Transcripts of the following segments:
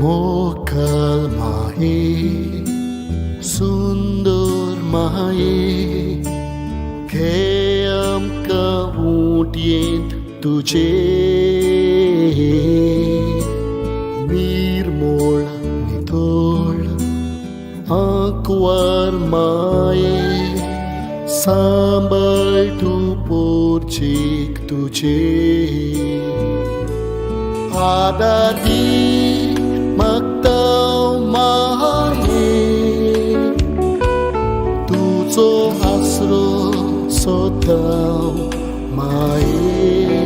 मोकल माये सुंदर माये घे आमकां उटयेंत तुजे निर्मोळ नितळ आंकवार माये सांबाळ तूं पोरचीक तुजे आदादी मागतां माये तुजो आसरो सोदतां माये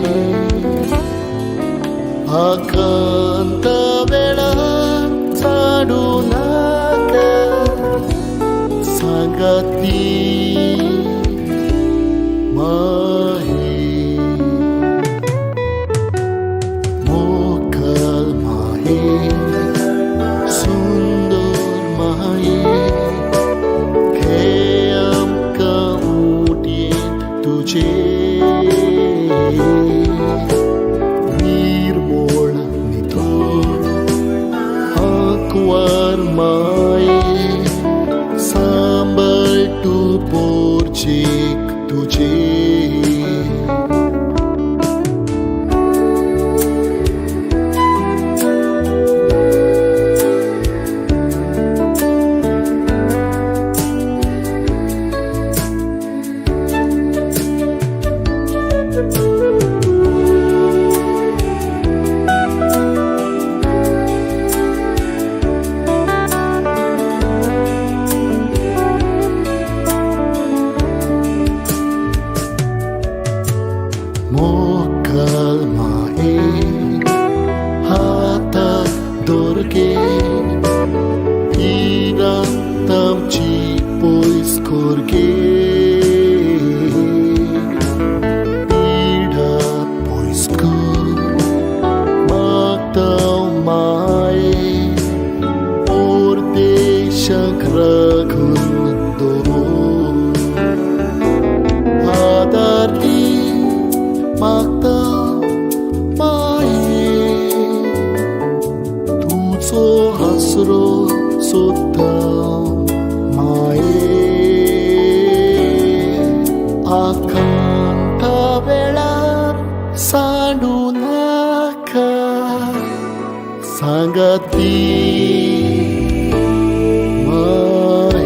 आकांत वेळार चाडूं नाका सांगात दी माये मोकल माये सुंदर माये घे आमकां उटयेंत तुजे निर्मोळ नितळ आंकवार माये सांबाळ तूं पोरचीक तुजे. मोकल माये हातात दोरगे पिरांत आमची पयस करगे पिडा पयस कर मागतां माये परदेशाक राखून दवर आदार दी मागतां माये तुजो आसरो सोदतां माये आकांत वेळार सांडूं नाका सांगात दी माये.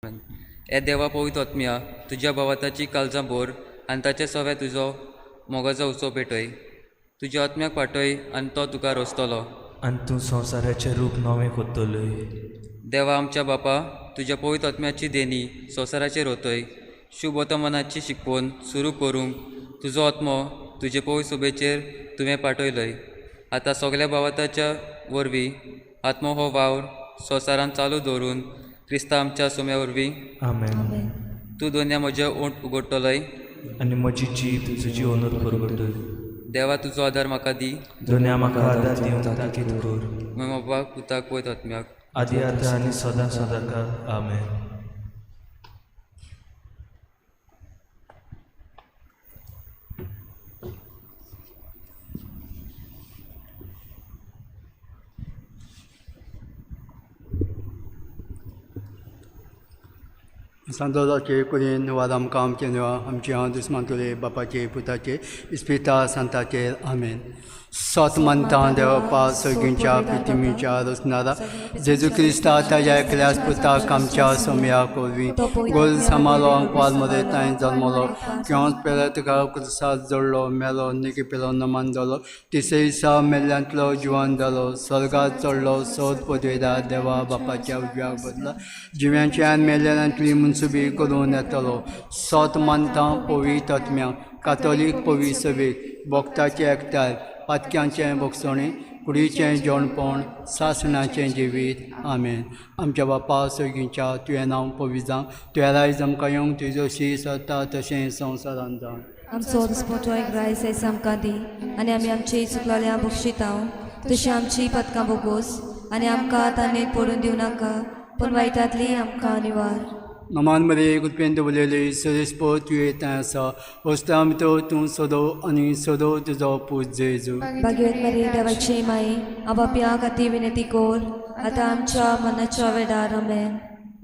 हे देवा पवित्र आत्म्या, तुज्या भावाताची काळजां भर आनी ताचे सवे तुजो मोगाचो उत्सव पेटय. तुज्या आत्म्याक पाटय आनी तो तुका रोसतलो. आनी तूं संवसाराचें रूप नवें कोत्तलोय. देवा आमच्या बापा, तुज्या पवित्र आत्म्याची देणी संवसाराचेर रोतय. शुभ वर्तमानाची शिकवण सुरू करूंक तुजो आत्मो तुजे पवित्र सुबेचेर तुवें पाठयलय. आतां सगल्या भावाताच्या वरवीं आत्मो हो वावर संवसारांत चालू दवरून क्रिस्ता आमच्या सुम्या वरवीं. आमेन. तूं दोनया म्हजे ओंठ उगडटलोय आनी म्हजी जीब तुजी ओनर परगटय. देवा तुजो आदार म्हाका दी. दोनया म्हाका आदार दिवंक ताकीद कर. म्हज्या बापाक, पुताक, पवित्र आत्म्याक. आदी आतां आनी सदां सदांकाळ. आमेन. सांतोजाचे कुरीन वाद आमकां आमचे देवा आमचे हांव दुस्मान तुले बापाचे पुताचे इस्पिता सांताचेर. आमेन. सत मानता देवपा, सगळींच्या प्रितिमीच्या रचनारा जेजू क्रिस्ता ताज्या एकल्याच पुताक आमच्या सोमया कोरवी गोल सांबाळो अंकवाल मदे तांय जल्मलो किंवाच पेलो तुका क्रुसात जोडलो मेलो निकी पेलो नमान जालो तिसरे दिसा मेल्ल्यांतलो जिवन जालो स्वर्गात चडलो सोद पदवेदा देवा बापाच्या उजव्या बदला जिव्यांच्या आनी मेल्ल्यांतली मनसुबी करून येतलो. सत मानता पवित्र आत्म्या कातोलीक पवित्र सभेक भक्ताचे एकठांय पातक्यांचें भोगसणें कुडीचें जेवणपण सासणाचें जिवीत. आमेन. आमच्या बापा सगळींच्या तुवें नांव पवित्र जावं, तुवें रायज आमकां येवंक, तुजो शी सरता तशें संवसारान जावं. आमचो दिसपटो एक रायस आयज आमकां दी आनी आमी आमची चुकलोल्या बक्षितांव तशी आमची पदकां बोगोस आनी आमकां ताणें पडून दिवं नाका पूण वायटांतली आमकां निवार. नमान मरे कृपेन उलयले सरेस्पो तुवें थंय आसा वस्तां भितर तूं सदो आनी सदो तुजो पूत जेजू. भाग्यवत मरे देवाची माई, आबाप्या खातीर विनंती कोर आतां आमच्या मनाच्या वेळार. आमेन.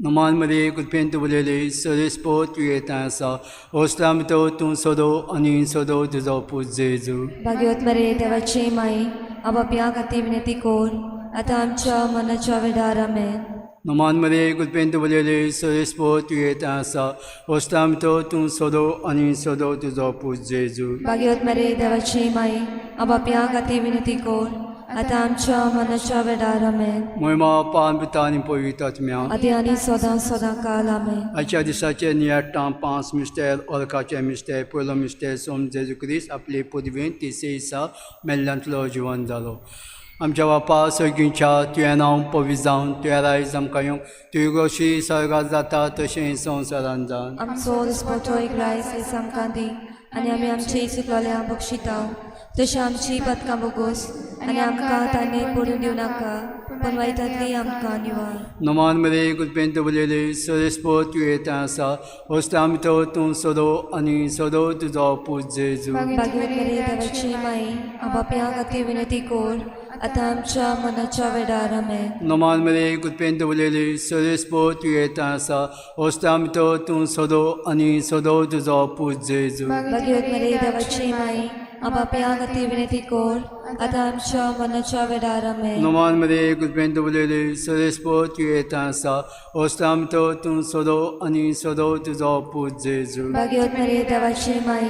नमान मरे कृपेन उलयले सरेस्पो तुवें थंय आसा वस्तां भितर तूं सदो आनी सदो तुजो पूत जेजू. भाग्यवत मरे देवाची माई, आबाप्या खातीर विनंती कोर आतां आमच्या मनाच्या वेळार. आमेन. नमान मरे कृपेन उलयले सरेस्पो तुवें थंय आसा वस्तां भितर तूं सदो आनी सदो तुजो पूत जेजू. भाग्यवत मरे देवाची माई, आबाप्या खातीर विनंती कोर आतां आमच्या मनाच्या वेळार. आमेन. मोहिमा पान पिता आनी पवित्र आत्म्या. आदी आनी सदां सदां काल. आमेन. आयच्या दिसाचे नियाळटां पांच मिस्तेर ओळखाचे मिस्तेर. पयलो मिस्तेर, सोम जेजू क्रिस्त आपले पदवेन तिसरे दिसा मेल्ल्यांतलो जिवन जालो. आमच्या बापा सगळींच्या तुवें नांव पवित्र जावन, तुवें रायज आमकां येवंक, तुजी गोशी स्वर्गात जाता तशें संवसारान जावन. आमचो दिसपटो एक रायस आयज आमकां दी आनी आमी आमची चुकलोल्या बक्षितांव तशी आमची पदकां बोगोस आनी आमकां ताणें पडून दिवं नाका पूण वायटांतली आमकां निवार. नमान मरे कृपेन उलयले सरेस्पो तुवें थंय आसा वस्तां भितर तूं सदो आनी सदो तुजो पूत जेजू. भाग्यवत मरे देवाची माई, आबाप्या खातीर विनंती कोर आतां आमच्या मनाच्या वेळार. आमेन. नमान मरे कृपेन उलयले सरेस्पो तुवें थंय आसा वस्तां भितर तूं सदो आनी सदो तुजो पूत जेजू. भाग्यवत मरे देवाची माई, आबाप्या खातीर विनंती कोर आतां आमच्या मनाच्या वेळार. आमेन. नमान मरे कृपेन उलयले सरेस्पो तुवें थंय आसा वस्तां भितर तूं सदो आनी सदो तुजो पूत जेजू. भाग्यवत मरे देवाची माई,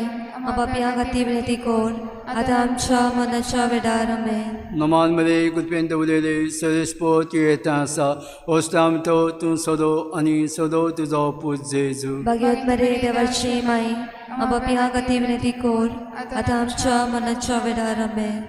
आबाप्या खातीर विनंती कोर आतां आमच्या मनाच्या वेळार. आमेन. नमान मरे कृपेन उलयले सरेस्पो तुवें थंय आसा वस्तां भितर तूं सदो आनी सदो तुजो पूत जेजू. भाग्यवत मरे देवाची माई, आबाप्या खातीर विनंती कोर आतां आमच्या मनाच्या वेळार. आमेन.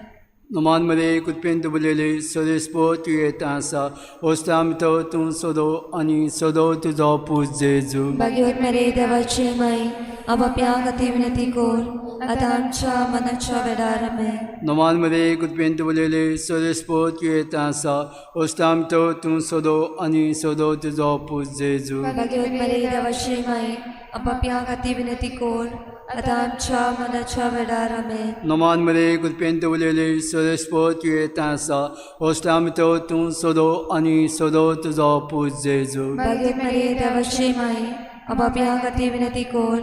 नमान मरे कृपेन उलयले सरेस्पो तुवें थंय आसा वस्तां भितर तूं सदो आनी सदो तुजो पूत जेजू. भाग्यवत मरे देवाची माई, आबाप्या खातीर विनंती कोर आतां आमच्या मनाच्या वेळार. आमेन. नमान मरे कृपेन उलयले सरेस्पो तुवें थंय आसा वस्तां भितर तूं सदो आनी सदो तुजो पूत जेजू. भाग्यवत मरे देवाची माई, आबाप्या खातीर विनंती कोर आतां आमच्या मनाच्या वेळार. आमेन. नमान मरे कृपेन उलयले सरेस्पो तुवें थंय आसा वस्तां भितर तूं सदो आनी सदो तुजो पूत जेजू. भाग्यवत मरे देवाची माई, आबाप्या खातीर विनंती कोर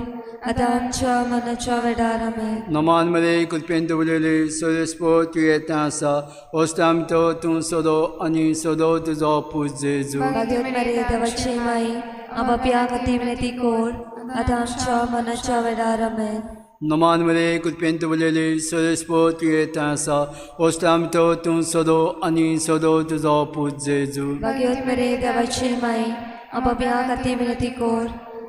आतां आमच्या मनाच्या वेळार. आमेन. नमान मरे कृपेन उलयले सरेस्पो तुवें थंय आसा वस्तां भितर तूं सदो आनी सदो तुजो पूत जेजू. भाग्यवत मरे देवाची माई, आपापया खातीर विनंती कोर आतां आमच्या मनाच्या वेळार. आमेन. नमान मरे कृपेंत उलयले सरस्पत तुवें आसा ओस्ताम तो तूं सदो आनी सदो तुजो पूत जेजू. भाग्यवत मरे देवाची माई आपापया खातीर विनंती कोर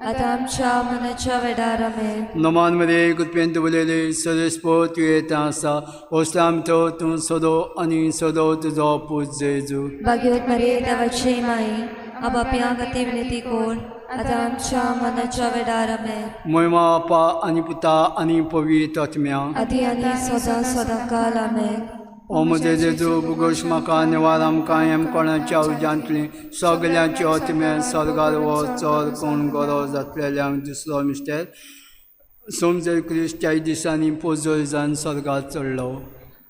आतां आमच्या मनाच्या वेळार. आमेन. नमान मरे कृपेंत उलयले सरस्पत तुवें आसा ओस्ताम तो तूं सदो आनी सदो तुजो पूत जेजू. भाग्यवत मरे देवाची माई आपापया खातीर विनंती कोर आतां आमच्या मनाच्या वेळार. आमेन. मोयमा बापा आनी पुता आनी पवित्र आत्म्या. आदी आनी सदां सदां काल. आमेन. ओ म्हजे जेजू बुगोश म्हाका निवार आमकां एम कोणाच्या उज्यांतली सगल्यांची आत्मे स्वर्गार वच चड कोण गरज जातलेल्यांक. दुसरो मिस्टर सोमजेर क्रिस्ट त्याय दिसांनी पोजोय जावन स्वर्गार चडलो.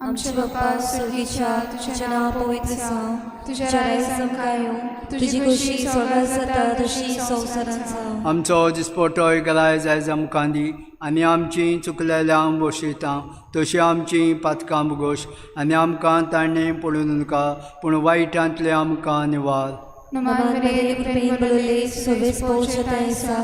आमच्या बाप्पा स्वर्गीच्या तुझें नांव पवित्र जावं, तुजें राज आमकां येवं, तुजी खोशी स्वर्गात जाता तशी संवसारांत जावं. आमचो दिसपटोय गराय जायज आमकां दी आनी आमची चुकलेल्यांक बसयता तशी आमची पातकां बुगोश आनी आमकां ताणें पडूं नाका पूण वायटांतलें आमकां निवार. नमान मरे कृपेन बरले सवेस पौषताय आसा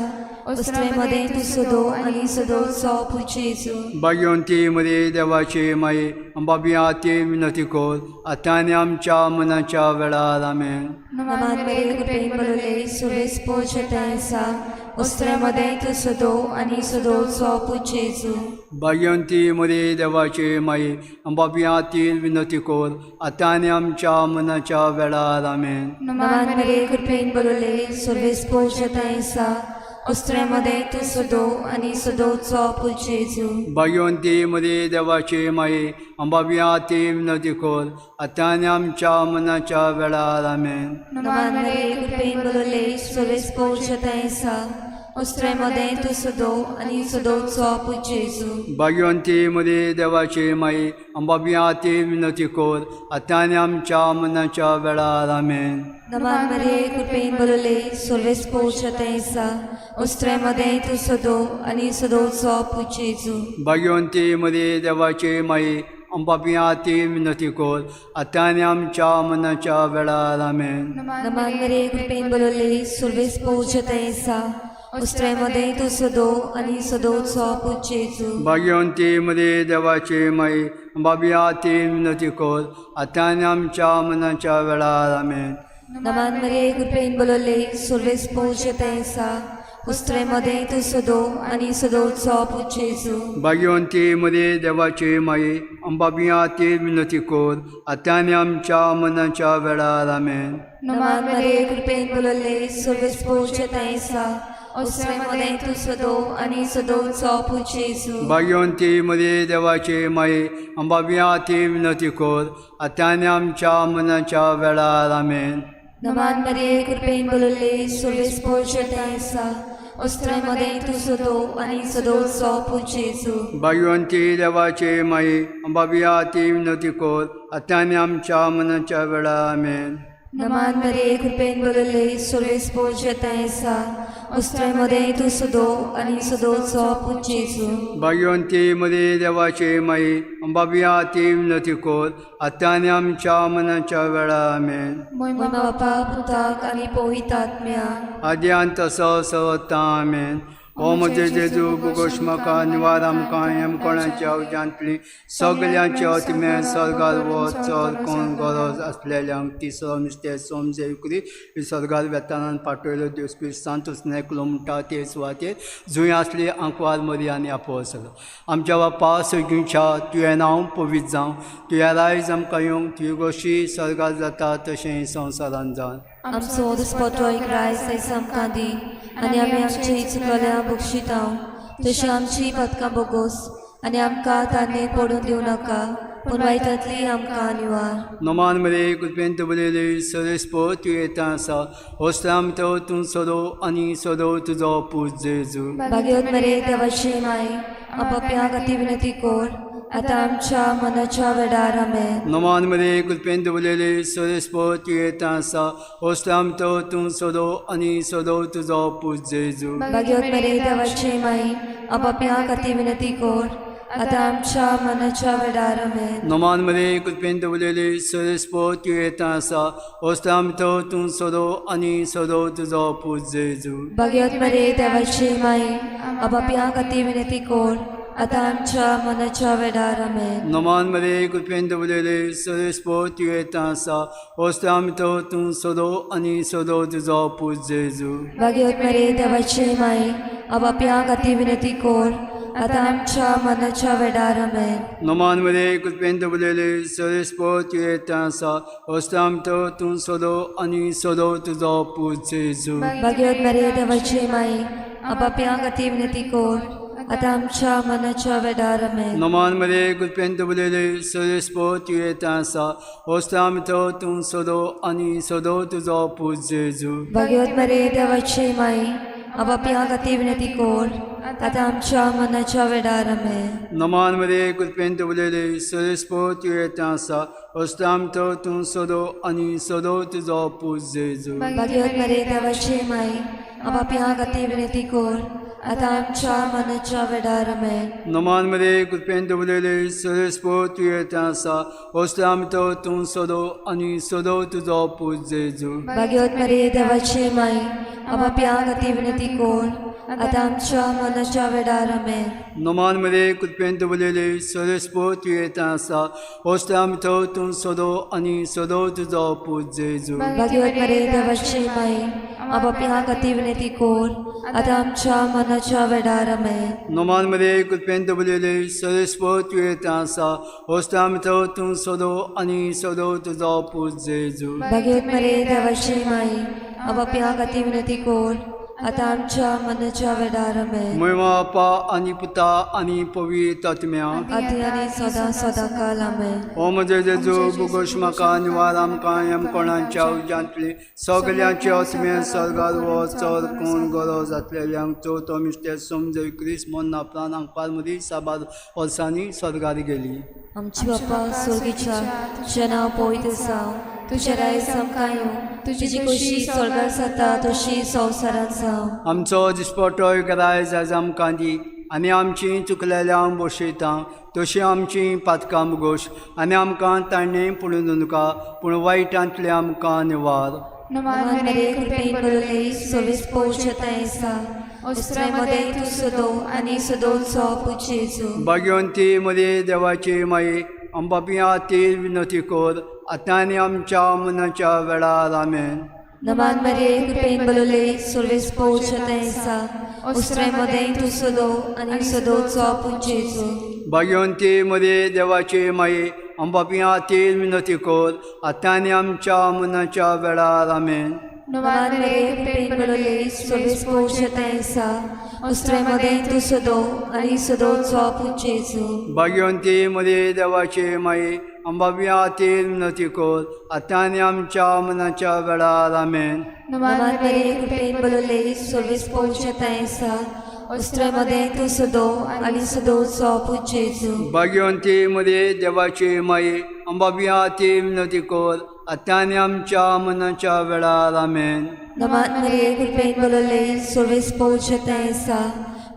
वस्त्रे मदें तूं सदो आनी सदोचो पूत जेजू. भाग्यवंती मरे देवाचे माये बाबी ती विनंती कर आतां आनी आमच्या मनाच्या वेळार. आमेन. नमान मरे कृपेन बरले सवेस पौषताय आसा वस्त्रे मदें तूं सदो आनी सदोचो पूत जेजू. भाग्यवंती मरे देवाचे माये बाबी ती विनंती कर आतां आनी आमच्या मनाच्या वेळार. आमेन. नमान मरे कृपेन बरले सवेस पौषताय आसा वस्त्रे मदें तूं सदो आनी सदोचो पूत जेजू. भाग्यवंती मरे देवाचे माये बाबी ती विनंती कर आतां आनी आमच्या मनाच्या वेळार. आमेन. नमान मरे कृपेन बरले सवेस पौषताय आसा वस्त्रे मदें तूं सदो आनी सदोचो पूत जेजू. भाग्यवंती मरे देवाचे माये बाबी ती विनंती कर आतां आनी आमच्या मनाच्या वेळार. आमेन. नमान मरे कृपेन बरले सर्वेस पौषताय आसा वस्त्रे मदें तूं सदो आनी सदोचो पूत जेजू. भाग्यवंती मरे देवाचे माये पापया ती विनंती कर आतां आनी आमच्या मनाच्या वेळार. आमेन. नमान मरे कृपेन बरले सर्वेस पौषताय आसा वस्त्रे मदें तूं सदो आनी सदोचो पूत जेजू. भाग्यवंती मरे देवाचे माये बाबिया ती विनंती कर आतां आनी आमच्या मनाच्या वेळार. आमेन. नमान मरे कृपेन बरले सर्वेस पौषताय आसा वस्त्रे मदें तूं सदो आनी सदोचो पूत जेजू. भाग्यवंती मरे देवाचे माये बाबिया ती विनंती कर आतां आनी आमच्या मनाच्या वेळार. आमेन. नमान मरे कृपेन बरले सर्वेस पौषताय आसा वस्त्रे मदें तूं सदो आनी सदोचो पूत जेजू. भाग्यवंती मरे देवाचे माये बाबिया ती विनंती कर आतां आनी आमच्या मनाच्या वेळार. आमेन. नमान मरे कृपेन बरले सर्वेस पौषताय आसा वस्त्रे मदें तूं सदो आनी सदोचो पूत जेजू. भाग्यवंती देवाचे माये बाबिया ती विनंती कर आतां आनी आमच्या मनाच्या वेळार. आमेन. नमान मरे कृपेन बरले सर्वेस पौषताय आसा वस्त्रे मदें तूं सदो आनी सदोचो पूत जेजू. भाग्यवंती मरे देवाचे माये बाबिया ती विनंती कर आतां आनी आमच्या मनाच्या वेळार. आमेन. मोहिमा बापा पुताक आनी पवित्र आत्म्या. आदी आनी तसो सवता. आमेन. ओ म्हजे जेजू बुगोश म्हाका निवार आमकां एम कोणाच्या उज्यांतली सगल्यांचे आत्मे स्वर्गार वच चड कोण गरज आसलेल्यांक. तिसरो नुस्तें सोम जेवकरी स्वर्गार वेतानान पाठयलो देवस्पी सांत स्नेकलो म्हणटा ते सुवातेर जंय आसली आंकवार मरी आनी आपोसलो. आमच्या बापा सगळींच्या तुवें नांव पवित्र जावं, तुवें रायज आमकां येवंक, तुजी गोशी स्वर्गार जाता तशें संवसारान जावन. आमचो दिसपटो एक रायस आयज आमकां दी आनी आमी आमची चुकल्या बक्षितांव तशी आमची पदकां बोगोस आनी आमकां तांणी पडून दिवं नाका पूण वायटांतली आमकां निवार. नमान मरे कृपेंत बरयले सरस्पत तूं येता आसा होस्ताम तो तूं सदो आनी सदो तुजो पूत जेजू. भाग्यवत मरे देवाची माई आपापया खातीर विनंती कोर आतां आमच्या मनाच्या वेळार. आमेन. नमान मरे कृपेंत बरयले सरस्पत तूं येता आसा होस्ताम तो तूं सदो आनी सदो तुजो पूत जेजू. भाग्यवत मरे देवाची माई आपापया खातीर विनंती कोर आतां आमच्या मनाच्या वेळार आमेन. नमान मरे कृपेन दवरलेली सरस्पत तूं येता आसा ओस्ताम तो तूं सदो आनी सदो तुजो पूत जेजू. भाग्यवत मरे देवाची माई, आपापया खातीर विनंती कर आतां आमच्या मनाच्या वेळार आमेन. नमान मरे कृपेन दवरलेली सरस्पत तूं येता आसा ओस्ताम तो तूं सदो आनी सदो तुजो पूत जेजू. भाग्यवत मरे देवाची माई, आपापया खातीर विनंती कर आतां आमच्या मनाच्या वेळार आमेन. नमान मरे कृपेन दवरलेली सरस्पत तूं येता आसा ओस्ताम तो तूं सदो आनी सदो तुजो पूत जेजू. भाग्यवत मरे देवाची माई, आपापया खातीर विनंती कर आतां आमच्या मनाच्या वेळार आमेन. नमान मरे कृपेन दवरलेली सरस्पत तूं येता आसा ओस्ताम तो तूं सदो आनी सदो तुजो पूत जेजू. भाग्यवत मरे देवाची माई, आपापया खातीर विनंती कर आतां आमच्या मनाच्या वेळार आमेन. नमान मरे कृपेन दवरलेली सरस्पत तूं येता आसा ओस्ताम तो तूं सदो आनी सदो तुजो पूत जेजू. भाग्यवत मरे देवाची माई, आपापया खातीर विनंती कर आतां आमच्या मनाच्या वेळार आमेन. नमान मरे कृपेन दवरलेली सरस्पत तूं येता आसा ओस्ताम तो तूं सदो आनी सदो तुजो पूत जेजू. भाग्यवत मरे देवाची माई, आपापया खातीर विनंती कर आतां आमच्या मनाच्या वेळार आमेन. नमान मरे कृपेन दवरलेली सरस्पत तूं येता आसा ओस्ताम तो तूं सदो आनी सदो तुजो पूत जेजू. भाग्यवत मरे देवाची माई, आपापया खातीर विनंती कर आतां आमच्या मनाच्या वेळार आमेन. नमान मरे कृपेन दवरलेली सरस्पत तूं येता आसा ओस्ताम तो तूं सदो आनी सदो तुजो पूत जेजू. भाग्यवत मरे देवाची माई, आपापया खातीर विनंती कर आतां आमच्या मनाच्या वेळार आमेन. महिमा आपा आनी पुता आनी पवित्र आत्म्या. आती आनी सदां सदां काल आमेन. ओ म्हजे जेजू बुगोश म्हाका निवार आमकां यमकोणाच्या उज्यांतली सगल्यांचे आत्मे सर्गार वच, चड कोण गरज जातलेल्यांक चवथो मिस्टर समजय क्रिस मोन्ना प्राणांक पारमुरी साबार वर्सांनी सर्गार गेली. आमची बापा स्वर्गीच्या, तुजें नांव पवित्र जावं, तुजें राय आमकां येवं, तुजी खोशी स्वर्गार जाता तशी संवसारांत जावं. आमचो दिसपटोय गराय जायज आमकां दी आनी आमची चुकलेल्यांक बसयता तशी आमची पातकां गोश आनी आमकां ताणें पडून नका पूण वायटांतलें आमकां निवार. नमान मरे कृपेन भरले सवेस पोवचें आसा ओस्त्राय मदें तूं सदो आनी सदोचो पूत जेजू. भाग्यवंती मरे देवाची माई, अंबापिया ती विनंती कर आतां आनी आमच्या मनाच्या वेळार आमेन. नमान मरे कृपेन भरले सर्वेस पोवचें आसा ओस्त्राय मदें तूं सदो आनी सदोचो पूत जेजू. भाग्यवंती मरे देवाची माई, अंबापिया ती विनंती कर आतां आनी आमच्या मनाच्या वेळार आमेन. नमान मरे कृपेन भरले सर्वेस पोवचें आसा ओस्त्राय मदें तूं सदो आनी सदोचो पूत जेजू. भाग्यवंती मरे देवाची माई, अंबापिया ती विनंती कर आतां आनी आमच्या मनाच्या वेळार आमेन. नमान मरे कृपेन भरले सर्वेस पोवचें आसा ओस्त्राय मदें तूं सदो आनी सदोचो पूत जेजू. भाग्यवंती मरे देवाची माई, अंबापिया ती विनंती कर आतां आनी आमच्या मनाच्या वेळार आमेन. नमान मरे कृपेन भरले सर्वेस पोवचें आसा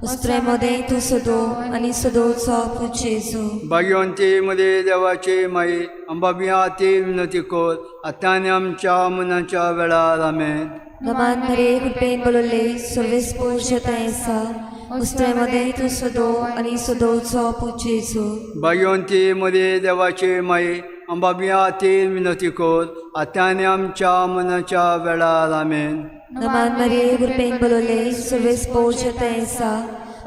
ओस्त्राय मदें तूं सदो आनी सदोचो पूत जेजू. भाग्यवंती मरे देवाची माई, अंबापिया ती विनंती कर आतां आनी आमच्या मनाच्या वेळार आमेन. नमान मरे कृपेन भरले सर्वेस पोवचें आसा ओस्त्राय मदें तूं सदो आनी सदोचो पूत जेजू. भाग्यवंती मरे देवाची माई, अंबापिया ती विनंती कर आतां आनी आमच्या मनाच्या वेळार आमेन. नमान मरे कृपेन भरले सर्वेस पोवचें आसा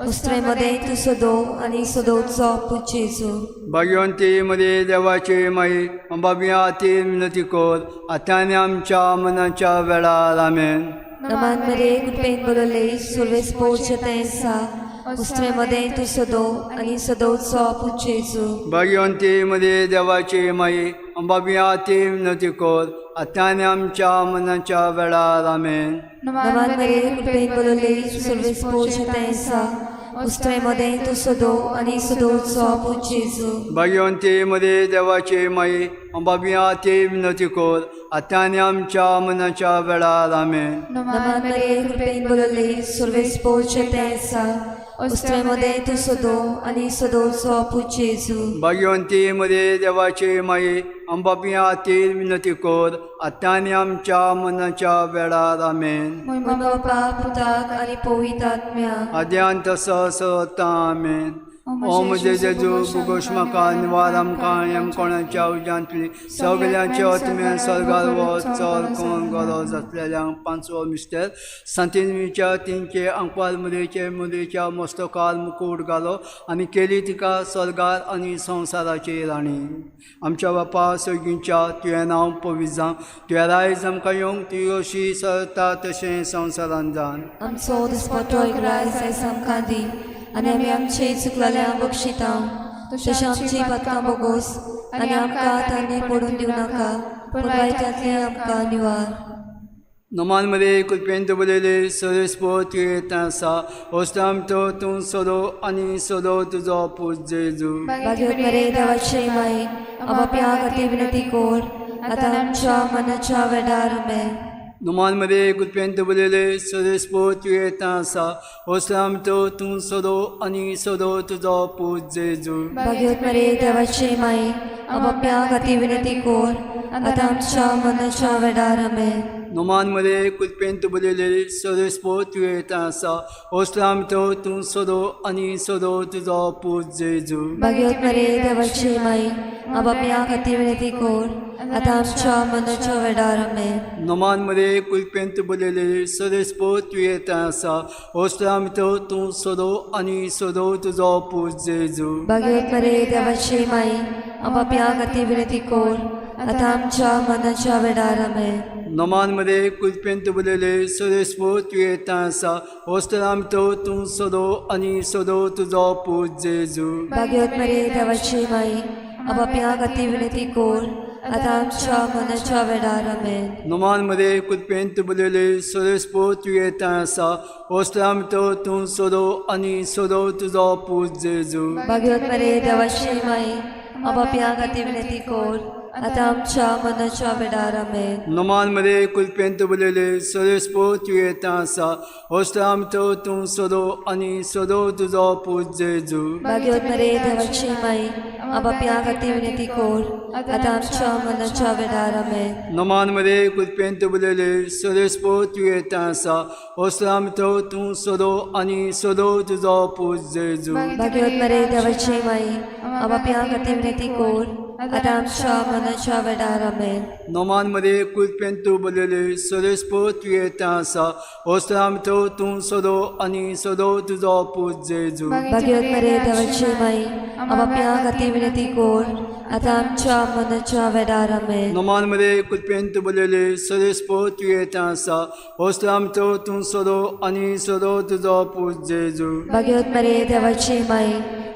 ओस्त्राय मदें तूं सदो आनी सदोचो पूत जेजू. भाग्यवंती मरे देवाची माई, अंबापिया ती विनंती कर आतां आनी आमच्या मनाच्या वेळार आमेन. नमान मरे कृपेन भरले सर्वेस पोवचें आसा ओस्त्राय मदें तूं सदो आनी सदोचो पूत जेजू. भाग्यवंती मरे देवाची माई, अंबापिया ती विनंती कर आतां आनी आमच्या मनाच्या वेळार आमेन. नमान मरे कृपेन भरले सर्वेस पोवचें आसा ओस्त्राय मदें तूं सदो आनी सदोचो पूत जेजू. भाग्यवंती मरे देवाची माई, अंबापिया ती विनंती कर आतां आनी आमच्या मनाच्या वेळार आमेन. नमान मरे कृपेन भरले सर्वेस पोवचें आसा उस्त्रे मदें तूं सदो आनी सदोवचो पूत जेजू. भाग्यवंती मरे देवाचे माये, आमबापी खातीर विनंती कर, आतां आनी आमच्या मनाच्या वेळार. आमेन. मोहिमा बापा, पुताक आनी पवित्र आत्म्याक. आद्यान तसो सरता. आमेन. ओ म्हजे जेजू, बुगोश म्हाका निवार आमकां यमकोणाच्या उज्यांतली सगल्यांचे आत्मे स्वर्गार वच, चड कोण गरज आसलेल्यांक. पांचवो मिस्टर, सांतिनच्या तिनचे आंकवार मुरेचे मुरेच्या मस्तकार मुकूट घालो आनी केली तिका स्वर्गार आनी संवसाराची राणी. आमच्या बापा सगळींच्या, तुवें नांव पवित्र जावं, तुवें रायज आमकां येवंक, ती अशी सरता तशें संवसारान जावन. आमचो दिसपटो ग्रायस आयज आमकां दी आनी आमी आमचे चुकलेल्या बक्षितां तशें आमची पदकां बोगोस आनी आमकां तांणी पडून दिवं नाका, पूण वायटांतली आमकां निवार. नमान मरे कृपेन बरयले सरेस्पो तुवें आसा, होस्ताम तो तूं सदो आनी सदो तुजो पूत जेजू. भाग्यवत मरे देवाचे माई, आपापया खातीर विनंती कोर, आतां आमच्या मनाच्या वेडार. आमेन. नमान मरे कृपेन बरयले सरेस्पो तुवें आसा, होस्ताम तो तूं सदो आनी सदो तुजो पूत जेजू. भाग्यवत मरे देवाचे माई, आपापया खातीर विनंती कोर, आतां आमच्या मनाच्या वेडार. आमेन. नमान मरे कृपेन बरयले सरेस्पो तुवें आसा, होस्ताम तो तूं सदो आनी सदो तुजो पूत जेजू. भाग्यवत मरे देवाचे माई, आपापया खातीर विनंती कोर, आतां आमच्या मनाच्या वेडार. आमेन. नमान मरे कुलपेंत बरयले सरेस्पो तुवें आसा, होस्ताम तो तूं सदो आनी सदो तुजो पूत जेजू. भाग्यवत मरे देवाचे माई, आपापया खातीर विनंती कोर, आतां आमच्या मनाच्या वेडार. आमेन. नमान मरे कुलपेंत बरयले सरेस्पो तुवें आसा, होस्ताम तो तूं सदो आनी सदो तुजो पूत जेजू. भाग्यवत मरे देवाचे माई, आपापया खातीर विनंती कोर, आतां आमच्या मनाच्या वेडार. आमेन. नमान मरे कुलपेंत बरयले सरेस्पो तुवें आसा, होस्ताम तो तूं सदो आनी सदो तुजो पूत जेजू. भाग्यवत मरे देवाचे माई, आपापया खातीर विनंती कोर, आतां आमच्या मनाच्या वेडार. आमेन. नमान मरे कुलपेंत बरयले सरेस्पो तुवें आसा, होस्ताम तो तूं सदो आनी सदो तुजो पूत जेजू. भाग्यवत मरे देवाचे माई, आपापया खातीर विनंती कोर, आतां आमच्या मनाच्या वेडार. आमेन. नमान मरे कुलपेंत बरयले सरेस्पो तुवें आसा, होस्ताम तो तूं सदो आनी सदो तुजो पूत जेजू. भाग्यवत मरे देवाचे माई, आपापया खातीर विनंती कोर, आतां आमच्या मनाच्या वेडार. आमेन. नमान मरे कुलपेंत बरयले सरेस्पो तुवें आसा, होस्ताम तो तूं सदो आनी सदो तुजो पूत जेजू. भाग्यवत मरे देवाचे माई, आपापया खातीर विनंती कोर, आतां आमच्या मनाच्या वेडार. आमेन. नमान मरे कुलपेंत बरयले सरेस्पो तुवें आसा, होस्ताम तो तूं सदो आनी सदो तुजो पूत जेजू. भाग्यवत मरे देवाचे माई,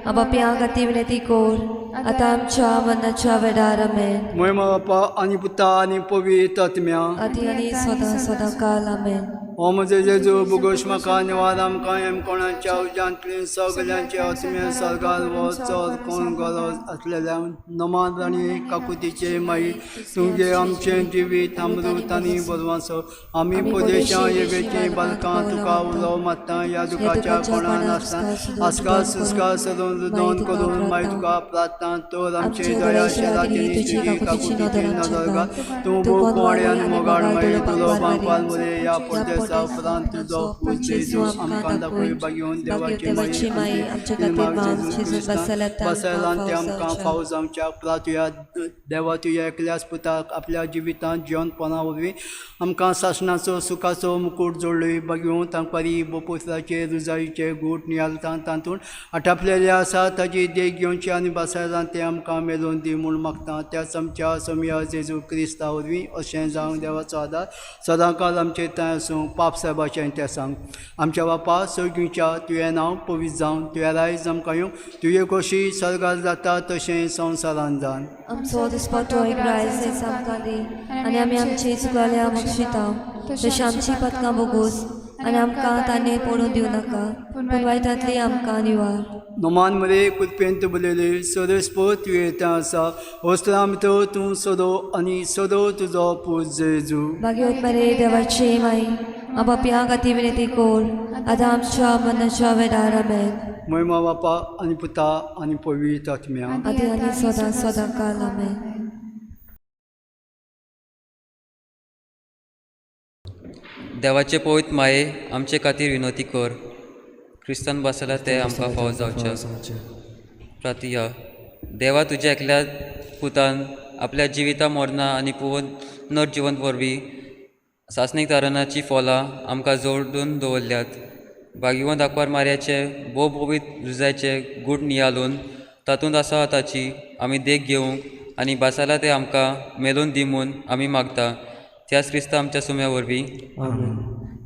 आपापया खातीर विनंती कोर, आतां आमच्या मनाच्या वेडार. आमेन. मोहिमा बापा आनी पुता आनी पवित्र आत्म्या. आदी आनी सदां सदां काल. आमेन. ओ म्हजे जेजू, बुगोश म्हाका निवार आमकां यमकोणाच्या उज्यांतली सगल्यांचे आत्मे स्वर्गार वच, चड कोण गरज आसलेल्या. नमान राणी काकुतीचे माई, तुमगे आमचें जिवीत अमृत आनी बरवासो. आमी पदेशां येवेचीं बालकां तुका उलो मात्ता, ह्या दुखाच्या कोणा नासता आसका सुस्का सदून रुदोन करून माई तुका प्रार्थना तर आमचे दया शेराची तुजी काकुतीची नदर घाल. तूं भोव कुवाडे आनी मोगाळ माई, तुजो बांकवाल मुरे ह्या परदेसा उपरांत तुजो पूत जेजू आमकां दाखय. बागेवन देवाची माई, आमचे जेजू बसयलान ते आमकां फावो जावच्या उपरांत तुज्या देवा तुज्या एकल्याच पुताक आपल्या जिवितांत जिवनपणा वरवीं आमकां सासणाचो सुखाचो मुकूट जोडलोय. बागेवन तांकां बोपोसराचे रुजाईचे गूट नियालता तातूंत आटापलेले आसा ताजी देख घेवची आनी बसयलान ते आमकां मेलोवन दी म्हूण मागता त्याच आमच्या सोमया जेजू क्रिस्ता वरवीं. अशें जावं. देवाचो आदार सदांकाल आमचे थंय आसूं. पाप सायबाचें तें सांग. आमच्या बापा सगळींच्या, तुवें नांव पवित्र जावन, तुवें रायज आमकां येवं, तुजे कशी स्वर्गार जाता तशें संवसारान जावन. आमचो दिसपटो एक रायस आयज आमकां दी आनी आमी आमची चुकलेल्या बक्षितां तशें आमची पदकां बोगोस आनी आमकां ताणें पडून दिवं नाका, पूण वायटांतली आमकां निवार. नमान मरे कुलपेंत बरयले सरेस्पो तुवें आसा, होस्ताम तो तूं सदो आनी सदो तुजो पूत जेजू. भाग्यवत मरे देवाचे माई, आपापया खातीर विनंती कोर, आतां आमच्या मनाच्या वेळार. आमेन. महिमा बापा आनी पुता आनी पवित्र आत्म्या. आदी आनी सदां सदां काल. आमेन. देवाचे पवित्र माये आमचे खातीर विनवती कर. क्रिस्तान बसला ते आमकां फावो जावचे. प्रातिया. देवा, तुज्या एकल्या पुतान आपल्या जिविता, मरणां आनी पुनर्जिवन वरवीं सासणीक तारणाची फोलां आमकां जोडून दवरल्यात. भाग्यवंत आंकवार मारयाचे भोव पवित्र रुजाचे गूट नियाळून तातूंत आसा ताची आमी देख घेवंक आनी बासाला ते आमकां मेलोवन दी म्हूण आमी मागता, त्याच क्रिस्ता आमच्या सुम्या वरवीं. आमेन.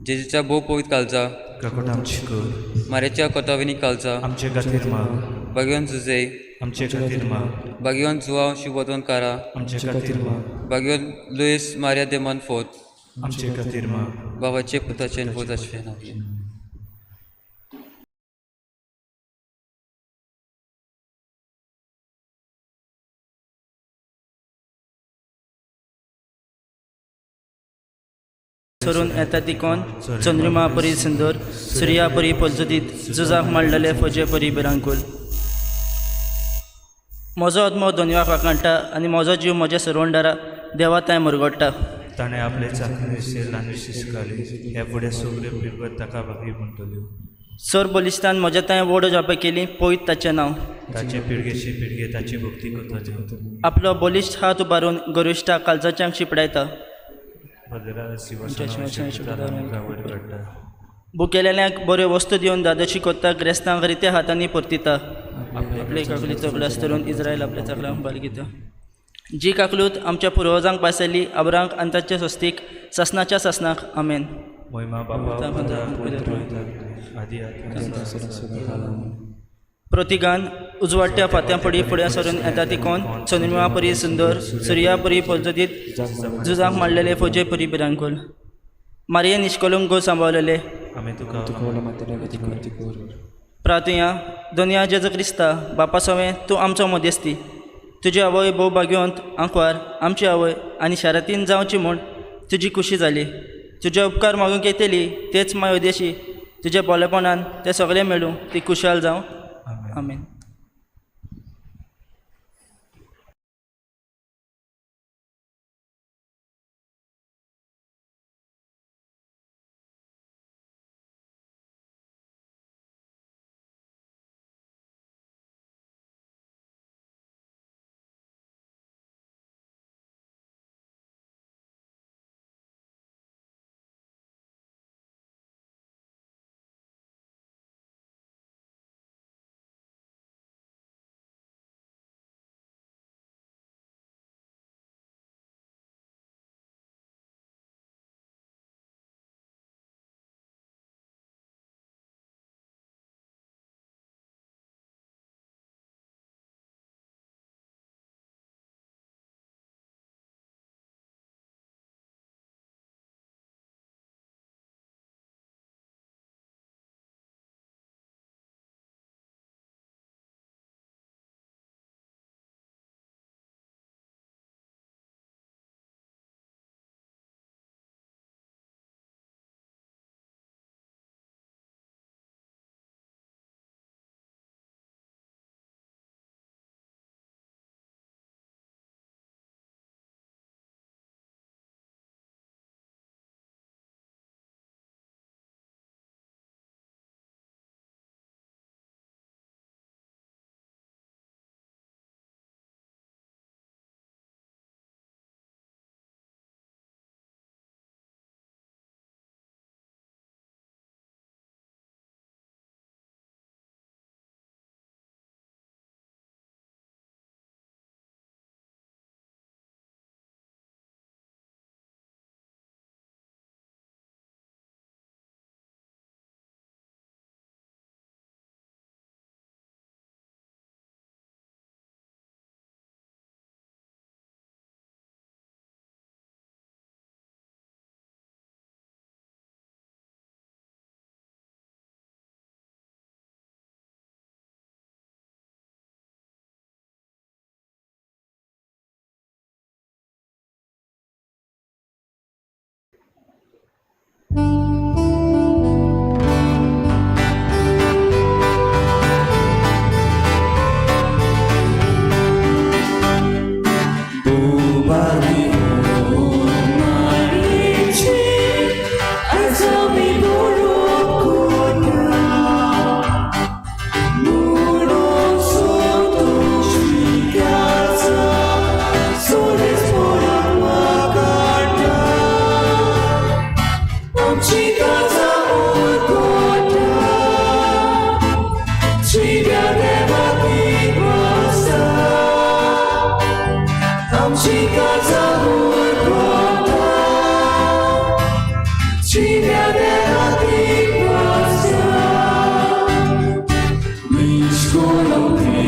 जेजूच्या भोव पवित्र कालजा, काकूट आमची कर. मारयाच्या कोताविनी कालजा, आमचे खातीर माग. भाग्यवंत जुझे, आमचे खातीर माग. भाग्यवंत जुवांव शुभोदनकारा, आमचे खातीर माग. भाग्यवंत लुईस मारिया दे मोनफोर्त, आमचे खातीर माग. बाबाचे, पुताचे आनी पुताचे नांव. सरून येता तिकोन चंद्रिमा परी सुंदर, सुर्या परी पलजुदीत, झुजाक मांडलेले फौजे परी भिरांकूल. म्हजो आत्मो दोनव्याक वाखाणटा आनी म्हजो जीव म्हज्या सरवंडारा देवा तांय मुरगोडटा. ताणें आपले चाखणेचेर ल्हानशी शिकाली, हे फुडें सगल्यो पिळग्यो ताका भागी म्हणटल्यो. सर बलिश्तान म्हज्या तांय व्हड जापा केली, पवित्र ताचें नांव. ताचे पिळगेचे पिळगे ताची भक्ती करतल्यो. आपलो बलिश्ट हात उबारून गरिश्टा काळजाच्यांक शिपडायता. भद्रा शिवसेना वयर काडटा. भुकेलेल्यांक बऱ्यो वस्तू दिवन दादोशी कोत्ता, ग्रेस्तांक रित्या हातांनी परतिता. आपले काकलीचो ग्लास धरून इस्रायल आपल्या चकलांक बालगिता. जी काकलूत आमच्या पुर्वजांक पासयली, आबरांक आनी ताचे स्वस्तीक सासनाच्या सासनाक. आमेन. महिमा बापा, पुता, पवित्र आत्म्याक, आदी आत्मा. प्रतिगान. उजवाडट्या फांत्या पडी फुडें सरून येता तिकोन चंद्रिमा परी सुंदर, सुर्या परी पलजतीत, झुजाक मांडलेले फौजे परी भिरांकूल. मारये निश्कलूंक गो सांबाळलेले, आमी तुका प्रातुया. दोनया जेजू क्रिस्ता बापा सवें तूं आमचो मदेस्ती. तुजी आवय भोव भाग्यवंत आंकवार आमची आवय आनी शारातीन जावची म्हूण तुजी खुशी जाली. तुजे उपकार मागूंक येतली तेच माय उदेशी, तुज्या बोलेपणान तें सगळें मेळूं, ती खुशाल जावं. आमेन. आमची काळजां मुरगोता जिव्या देवाती वासता निष्कोलंकी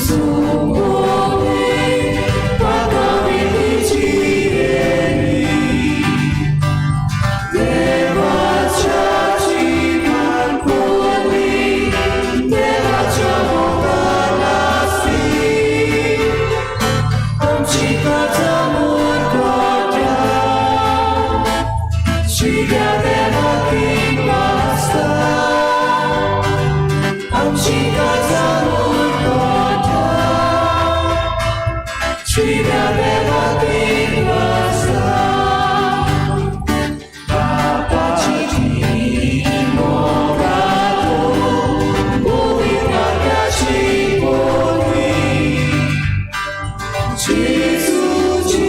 सोबोनी पदाविधीची देणी देवाच्या जीवन पोली देवाच्या मोगान आसती आमची काळजां मुरगोता जिव्या देवाती वासता आमची काळजां मुरगोता जिव्या देवाती वासता बापाची मोगातो पवित्र आत्म्याची बोली जेजूची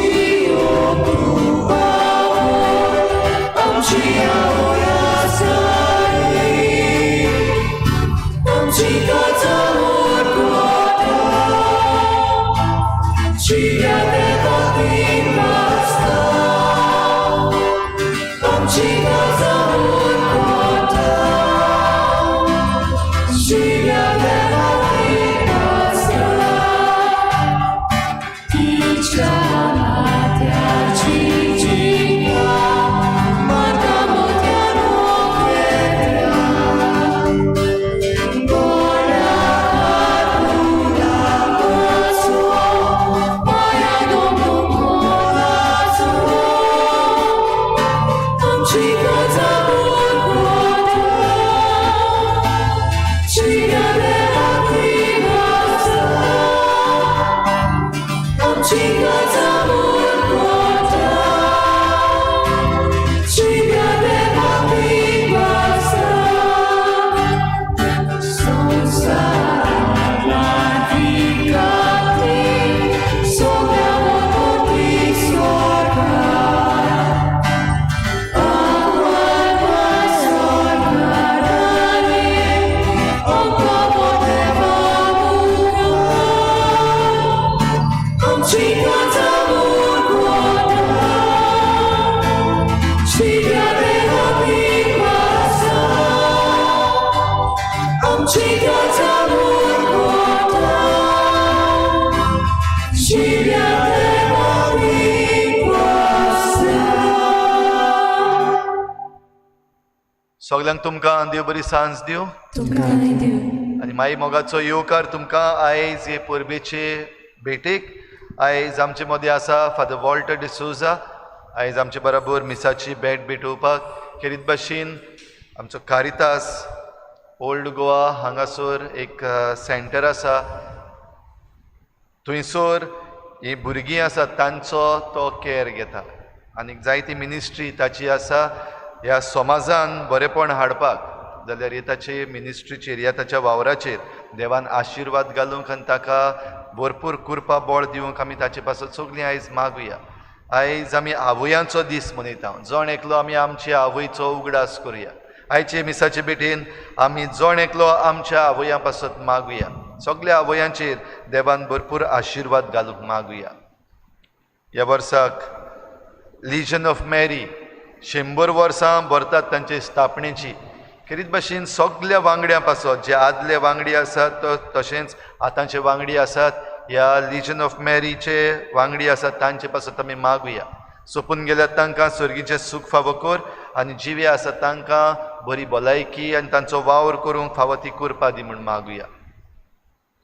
कृपा आमची आवय आसाई आमची काळजां मुरगोता जिव्या देवाती वासता आमची काळजां मुरगोता जिव्या देवाती वासता तिच्या माथ्याची चिंता मार्गा मोत्यानो खेळटा गोळ्यार फुलां पांयां दोन मोलाचो आमची काळजां मुरगोता जिव्या देवाती वासता आमची काळजां मुरगोता जिव्या देवाती वासता संवसारांतली काती सगळ्या मोठी स्वर्गात आमची काळजां मुरगोता जिव्या देवाती वासता आमची काळजां मुरगोता जिव्या देवाती वासता. सगल्यांक तुमकां देव बरी सांज दिवं तुमकां दिवं. आनी माई मोगाचो येवकार तुमकां आयज हे परबेचे भेटेक. आयज आमचे मदीं आसा फादर वॉल्टर डिसोजा, आयज आमचे बराबर मिसाची भेट भेटोवपाक. खेरीत भाशेन आमचो कारितास ओल्ड गोवा हांगासर एक सेंटर आसा, थंयसर ही भुरगीं आसात तांचो तो कॅर घेता आनी जायती मिनिस्ट्री ताची आसा ह्या समाजान बरेपण हाडपाक. जाल्यार हे ताचे मिनिस्ट्रीचेर ह्या ताच्या वावराचेर देवान आशिर्वाद घालूंक आनी ताका भरपूर कृपा बळ दिवंक आमी ताचे पासत सगळीं आयज मागुया. आयज आमी आवयांचो दीस मनयता, जण एकलो आमी आमचे आवयचो उगडास करुया. आयचे मिसाचे भेटेन आमी जण एकलो आमच्या आवयां पासत मागुया. सगल्या आवयांचेर देवान भरपूर आशिर्वाद घालूंक मागुया. ह्या वर्साक लिजन ऑफ मॅरी 100 वर्सां भरतात तांचे स्थापनेची. खेरीत भाशेन सगल्या वांगड्यां पासत जे आदले वांगडी आसात तशेंच आतांचे वांगडी आसात ह्या लिजन ऑफ मॅरीचे वांगडी आसात तांचे पासत आमी मागुया. सोंपून गेल्यार तांकां सर्गीचें सूख फावो कर आनी जिवे आसात तांकां बरी भलायकी आनी तांचो वावर करूंक फावो ती कृपा दी म्हूण मागुया.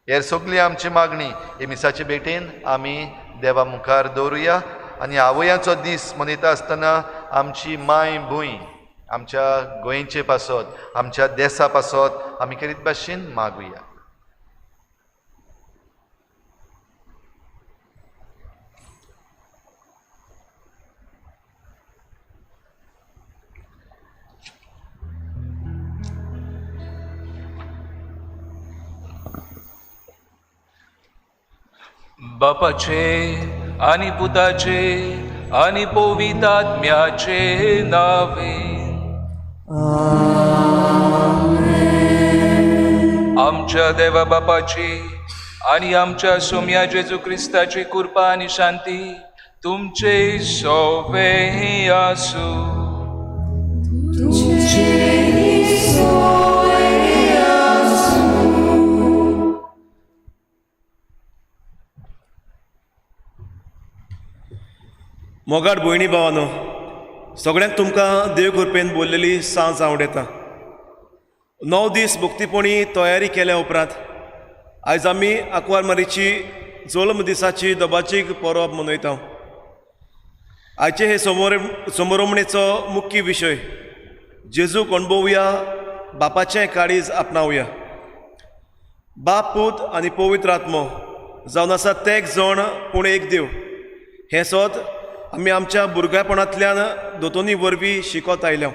हेर सगळी आमची मागणी हे मिसाचे भेटेन आमी देवा मुखार दवरुया. आनी आवयांचो दीस मनयता आसतना आमची माय भूंय आमच्या गोंयचे पासत आमच्या देसा पासत आमी खेरीत भाशेन मागुया. बापाचे आनी पुताचे आनी पवित्र आत्म्याचे नावे. आमच्या देवा बापाची आनी आमच्या सोम्या जेजू क्रिस्ताची कृपा आनी शांती तुमचे सोवे आसूं. मोगाड भयणी भावानो, सगळ्यांक तुमकां देव कृपेन बोल्लेली सांज आवडटा. 9 दीस भक्तीपणी तयारी केल्या उपरांत आयज आमी आंकवार मारीची जल्म दिसाची दबाजीक परब मनयता. आयचे हे समोरमणेचो मुख्य विशय जेजूक अणभवया, बापाचें काळीज आपणावया. बाप, पूत आनी पवित्र आत्मो जावन आसा तेग जण पूण एक देव. हें सत आमी आमच्या भुरगेपणांतल्यान दोतोनी वरवीं शिकत आयल्या.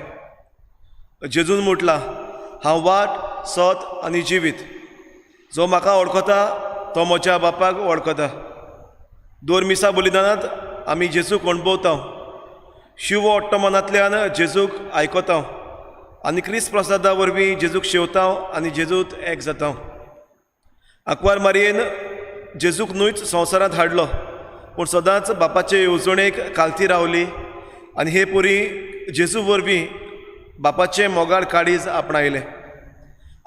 जेजून म्हटलां, हांव वाट, सत आनी जिवीत. जो म्हाका वळखता तो म्हज्या बापाक वळखता. दोर मिसा बलिदानांत आमी जेजूक अणभवता, शिव ओट्टमनांतल्यान जेजूक आयकता आनी क्रिस्त प्रसादा वरवीं जेजूक शेवता आनी जेजूत एक जाता. आंकवार मारयेन जेजूक न्हूच संवसारांत हाडलो, पूण सदांच बापाचे येवजणेक कालती रावली आनी हे पुरी जेजू वरवीं बापाचें मोगाळ काळीज आपणायलें.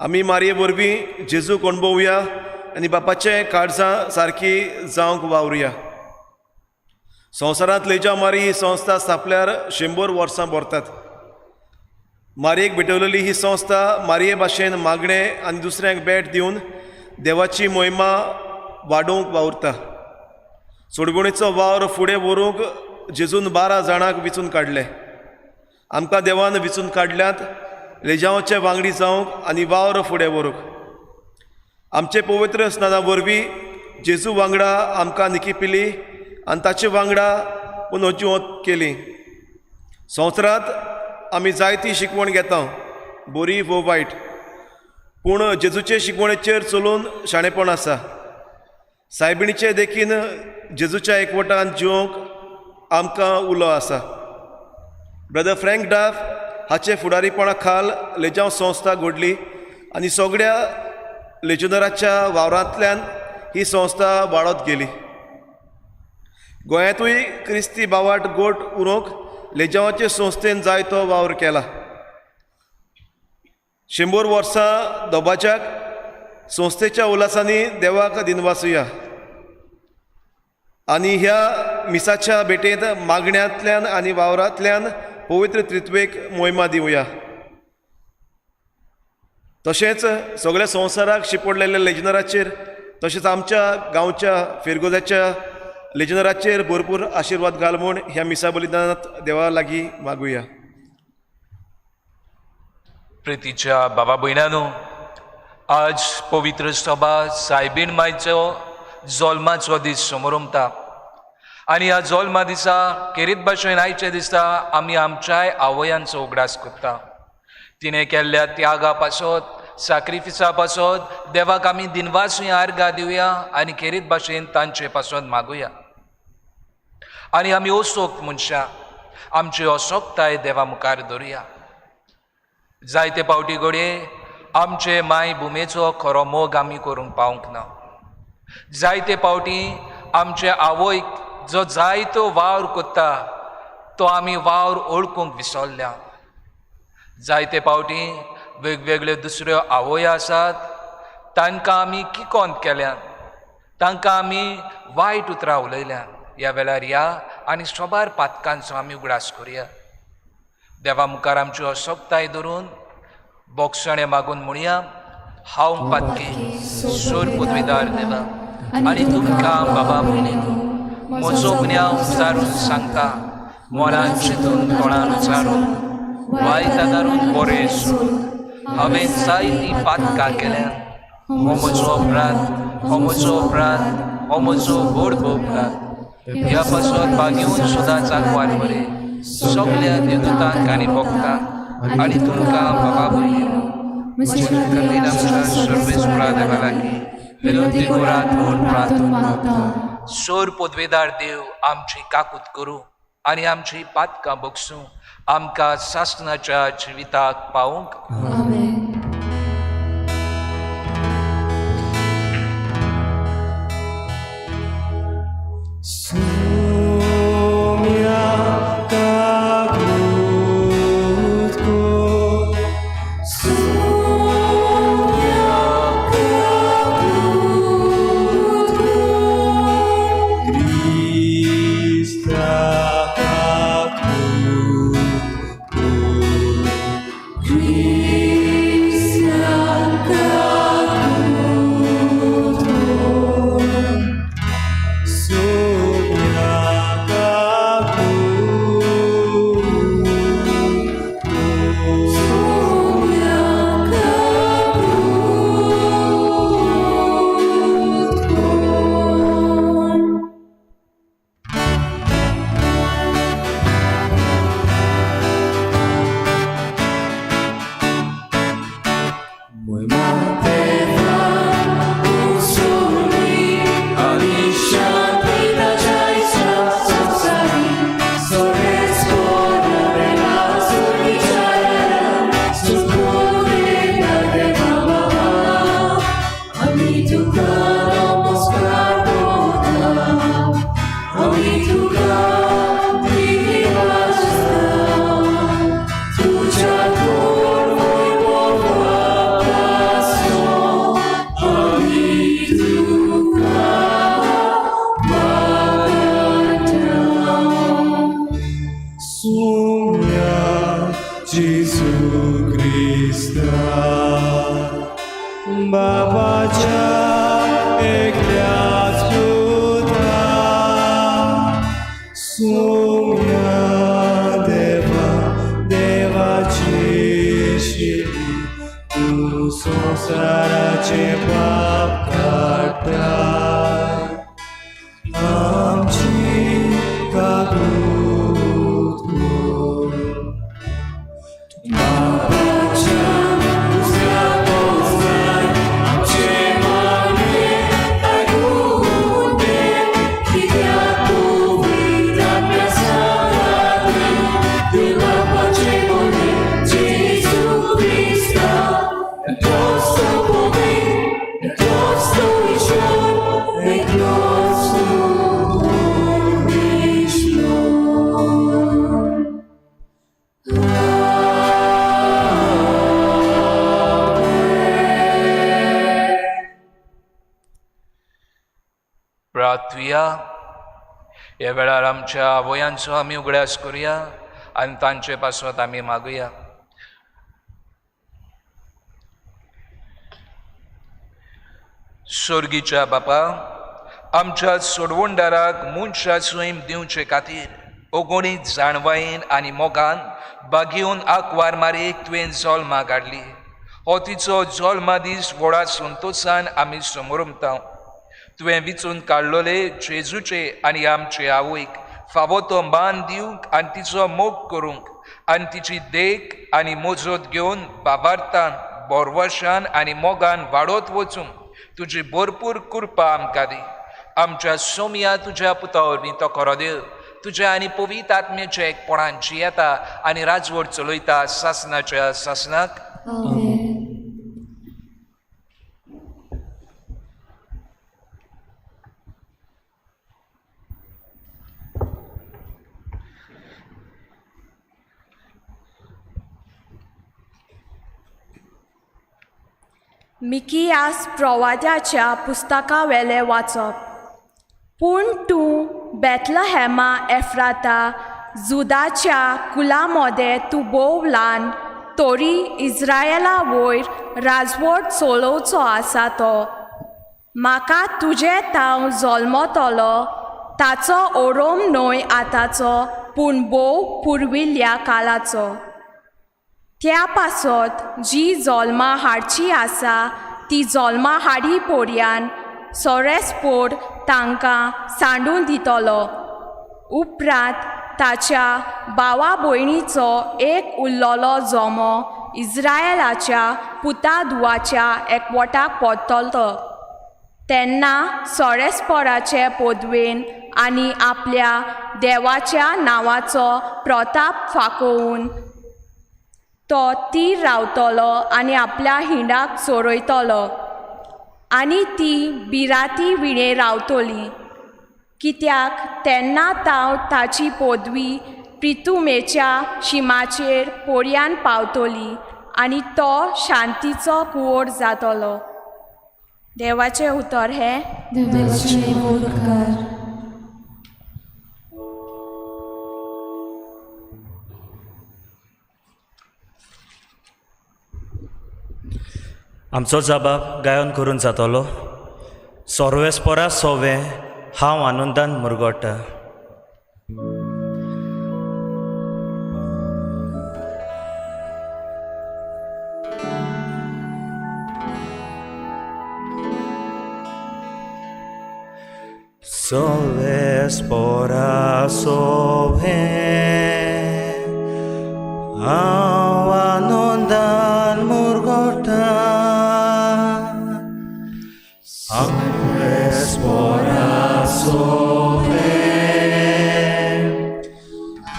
आमी मारये वरवीं जेजूक अणभवया आनी बापाचें काळजां सारकी जावंक वावरुया. संवसारांत लेजा मारी ही संस्था स्थापल्यार 100 वर्सां भरतात. मारयेक भेटवलेली ही संस्था मारये भाशेन मागणें आनी दुसऱ्यांक भेट दिवन देवाची मोहिमा वाडोवंक वावुरता. सोडवणेचो वावर फुडें व्हरूंक जेजून 12 जाणांक विचून काडले. आमकां देवान विचून काडल्यात लेजांवाचे वांगडी जावंक आनी वावर फुडें व्हरूंक. आमचे पवित्र स्नाना वरवीं जेजू वांगडा आमकां निकिपिली आनी ताचे वांगडा पुनर्जिवंत केली. संवसारांत आमी जायती शिकवण घेता, बरी वो वायट, पूण जेजूचे शिकवणेचेर चलून शाणेपण आसा. सायबिणीचे देखीन जेजूच्या एकवटान जिवंक आमकां उलो आसा. ब्रदर फ्रँक डाफ हाचे फुडारीपणा खाल लेजांव संस्था घडली आनी सगळ्या लेजनराच्या वावरांतल्यान ही संस्था वाडत गेली. गोंयांतूय क्रिस्ती बावाट गोट उरोवंक लेजांवाचे संस्थेन जायतो वावर केला. 100 वर्सां दबाज्याक संस्थेच्या उल्हासांनी देवाक दिनवासुया आनी ह्या मिसाच्या भेटेंत मागण्यांतल्यान आनी वावरांतल्यान पवित्र त्रित्वेक मोहिमा दिवया. तशेंच सगळ्या संवसाराक शिपडलेल्या लेजनराचेर तशेंच आमच्या गांवच्या फिरगोजाच्या लेजनराचेर भरपूर आशिर्वाद घाल म्हूण ह्या मिसा बलिदानांत देवा लागीं मागुया. प्रितीच्या बाबा भयणानो, आज पवित्र सभा सायबीण मायचो जल्माचो दीस समोरमता आनी ह्या जल्मा दिसा खेरीत भाशेन आयचे दिसा आमी आमच्याय आवयांचो उगडास करता. तिणें केल्ल्या त्यागा पासत, साक्रिफिसा पासत देवाक आमी दिनवासूय आर्गां दिवया आनी खेरीत भाशेन तांचे पासत मागुया. आनी आमी असोक्त मनशां आमची असोक्ताय देवा मुखार धरुया. जायते फावटी घडये आमचे माय भुमेचो खरो मोग आमी करूंक पावंक ना. जायते फावटी आमचे आवयक जो जायतो वावर करता तो आमी वावर ओळखूंक विसरल्या. जायते फावटी वेगवेगळ्यो दुसऱ्यो आवयो आसात तांकां आमी किकोंत केल्यात, तांकां आमी वायट उतरां उलयल्यात. ह्या वेळार ह्या आनी सोबार पातकांचो आमी उगडास करुया. देवा मुखार आमच्यो असक्ताय धरून बोगसणें मागून म्हणया, हांव पातकी सोर पदवीदार देवा आनी तुमकां बाबा भयणीनो म्हजो गुन्यांव उचारून सांगता, मनान चिंतून तोंडान उचारून वायट आदारून बरें सोडून हांवें जायतीं पातकां केल्यात. हो म्हजो अपराध, हो म्हजो अपराध, हो म्हजो व्हड अपराध. ह्या पासत बागेवन सदांच आंकवार बरें सगल्या देवदूतांक आनी भक्तांक आनी तुमकां बाबा भयणीनो म्हजे खातीर आमच्या सर्वेस्परा देवा लागीं विनंती करात म्हूण प्रार्थना मागता. सोर पदवेदार देव आमची काकूत करूं आनी आमची पातकां बगसूं, आमकां सासणाच्या जिविताक पावूंक. आमेन. Soumya काकूत कर क्रिस्ता काकूत कर सोम्या काकूत कर Soumya Jesu Krista बाबाच्या एकल्याच पुता सोम्या देवा देवाची शिली तूं संवसाराचे पाप काडटाय आमची काकूत कर. प्रार्थुया. ह्या वेळार आमच्या आवयांचो आमी उगडास करुया आनी तांचे पासत आमी मागुया. सोर्गीच्या बापा, आमच्या सोडवणदाराक मनशा स्वयं दिवचे खातीर अगणीत जाणवायेन आनी मोगान बागेवन आंकवार मारयेक तुवें जल्मा काडली. हो तिचो जल्मा दीस व्हडा संतोशान आमी समरमता. तुवें विचून काडलोले जेजूचे आनी आमचे आवयक फावो तो मान दिवंक आनी तिचो मोग करूंक आनी तिची देख आनी मोजत घेवन बाबार्थान बोरवशान आनी मोगान वाडत वचूंक तुजी भरपूर कृपा आमकां दी. आमच्या सोमया तुज्या पुता वरवीं तो खरो देव तुज्या आनी पवित्र आत्म्याच्या एकपणान जियेता आनी राजवट चलयता सासनाच्या सासनाक. मिकियास प्रवाद्याच्या पुस्तकावेलें वाचप. पूण तूं बेथलहॅमा एफ्राता जुदाच्या कुला मोदें तूं भोव ल्हान तरी इज्रायला वयर राजवट चलोवचो आसा तो म्हाका तुजे तांव जल्मतलो ताचो ओरोम न्हय आतांचो पूण भोव पुर्विल्ल्या काळाचो. त्या पासत जी जल्मां हाडची आसा ती जल्मां हाडी पोरयान सोरेस्पोर तांकां सांडून दितलो. उपरांत ताच्या भावा भयणीचो एक उरलेलो जमो इज्रायलाच्या पुता धुवाच्या एकवटाक परतलो. तेन्ना सोरेस्पोराचे पदवेन आनी आपल्या देवाच्या नांवाचो प्रताप फाकोवन तो तीर रावतलो आनी आपल्या हिंडाक चोरयतलो आनी ती बिराती विणें रावतली. कित्याक तेन्ना तांव ताची पदवी प्रितुमेच्या शिमाचेर पोरयान पावतली आनी तो शांतीचो कुंवर जातलो. देवाचें उतर हें. देवाचे भोव उपकार. आमचो जबाब गायन करून जातलो. सोर्वेस्पोरा सोवे हांव आनंदान मुरगोटा. सोवेस्पोरा सोवे हांव आनंदान मुरगोटा. सोवेस्पोरा सोवे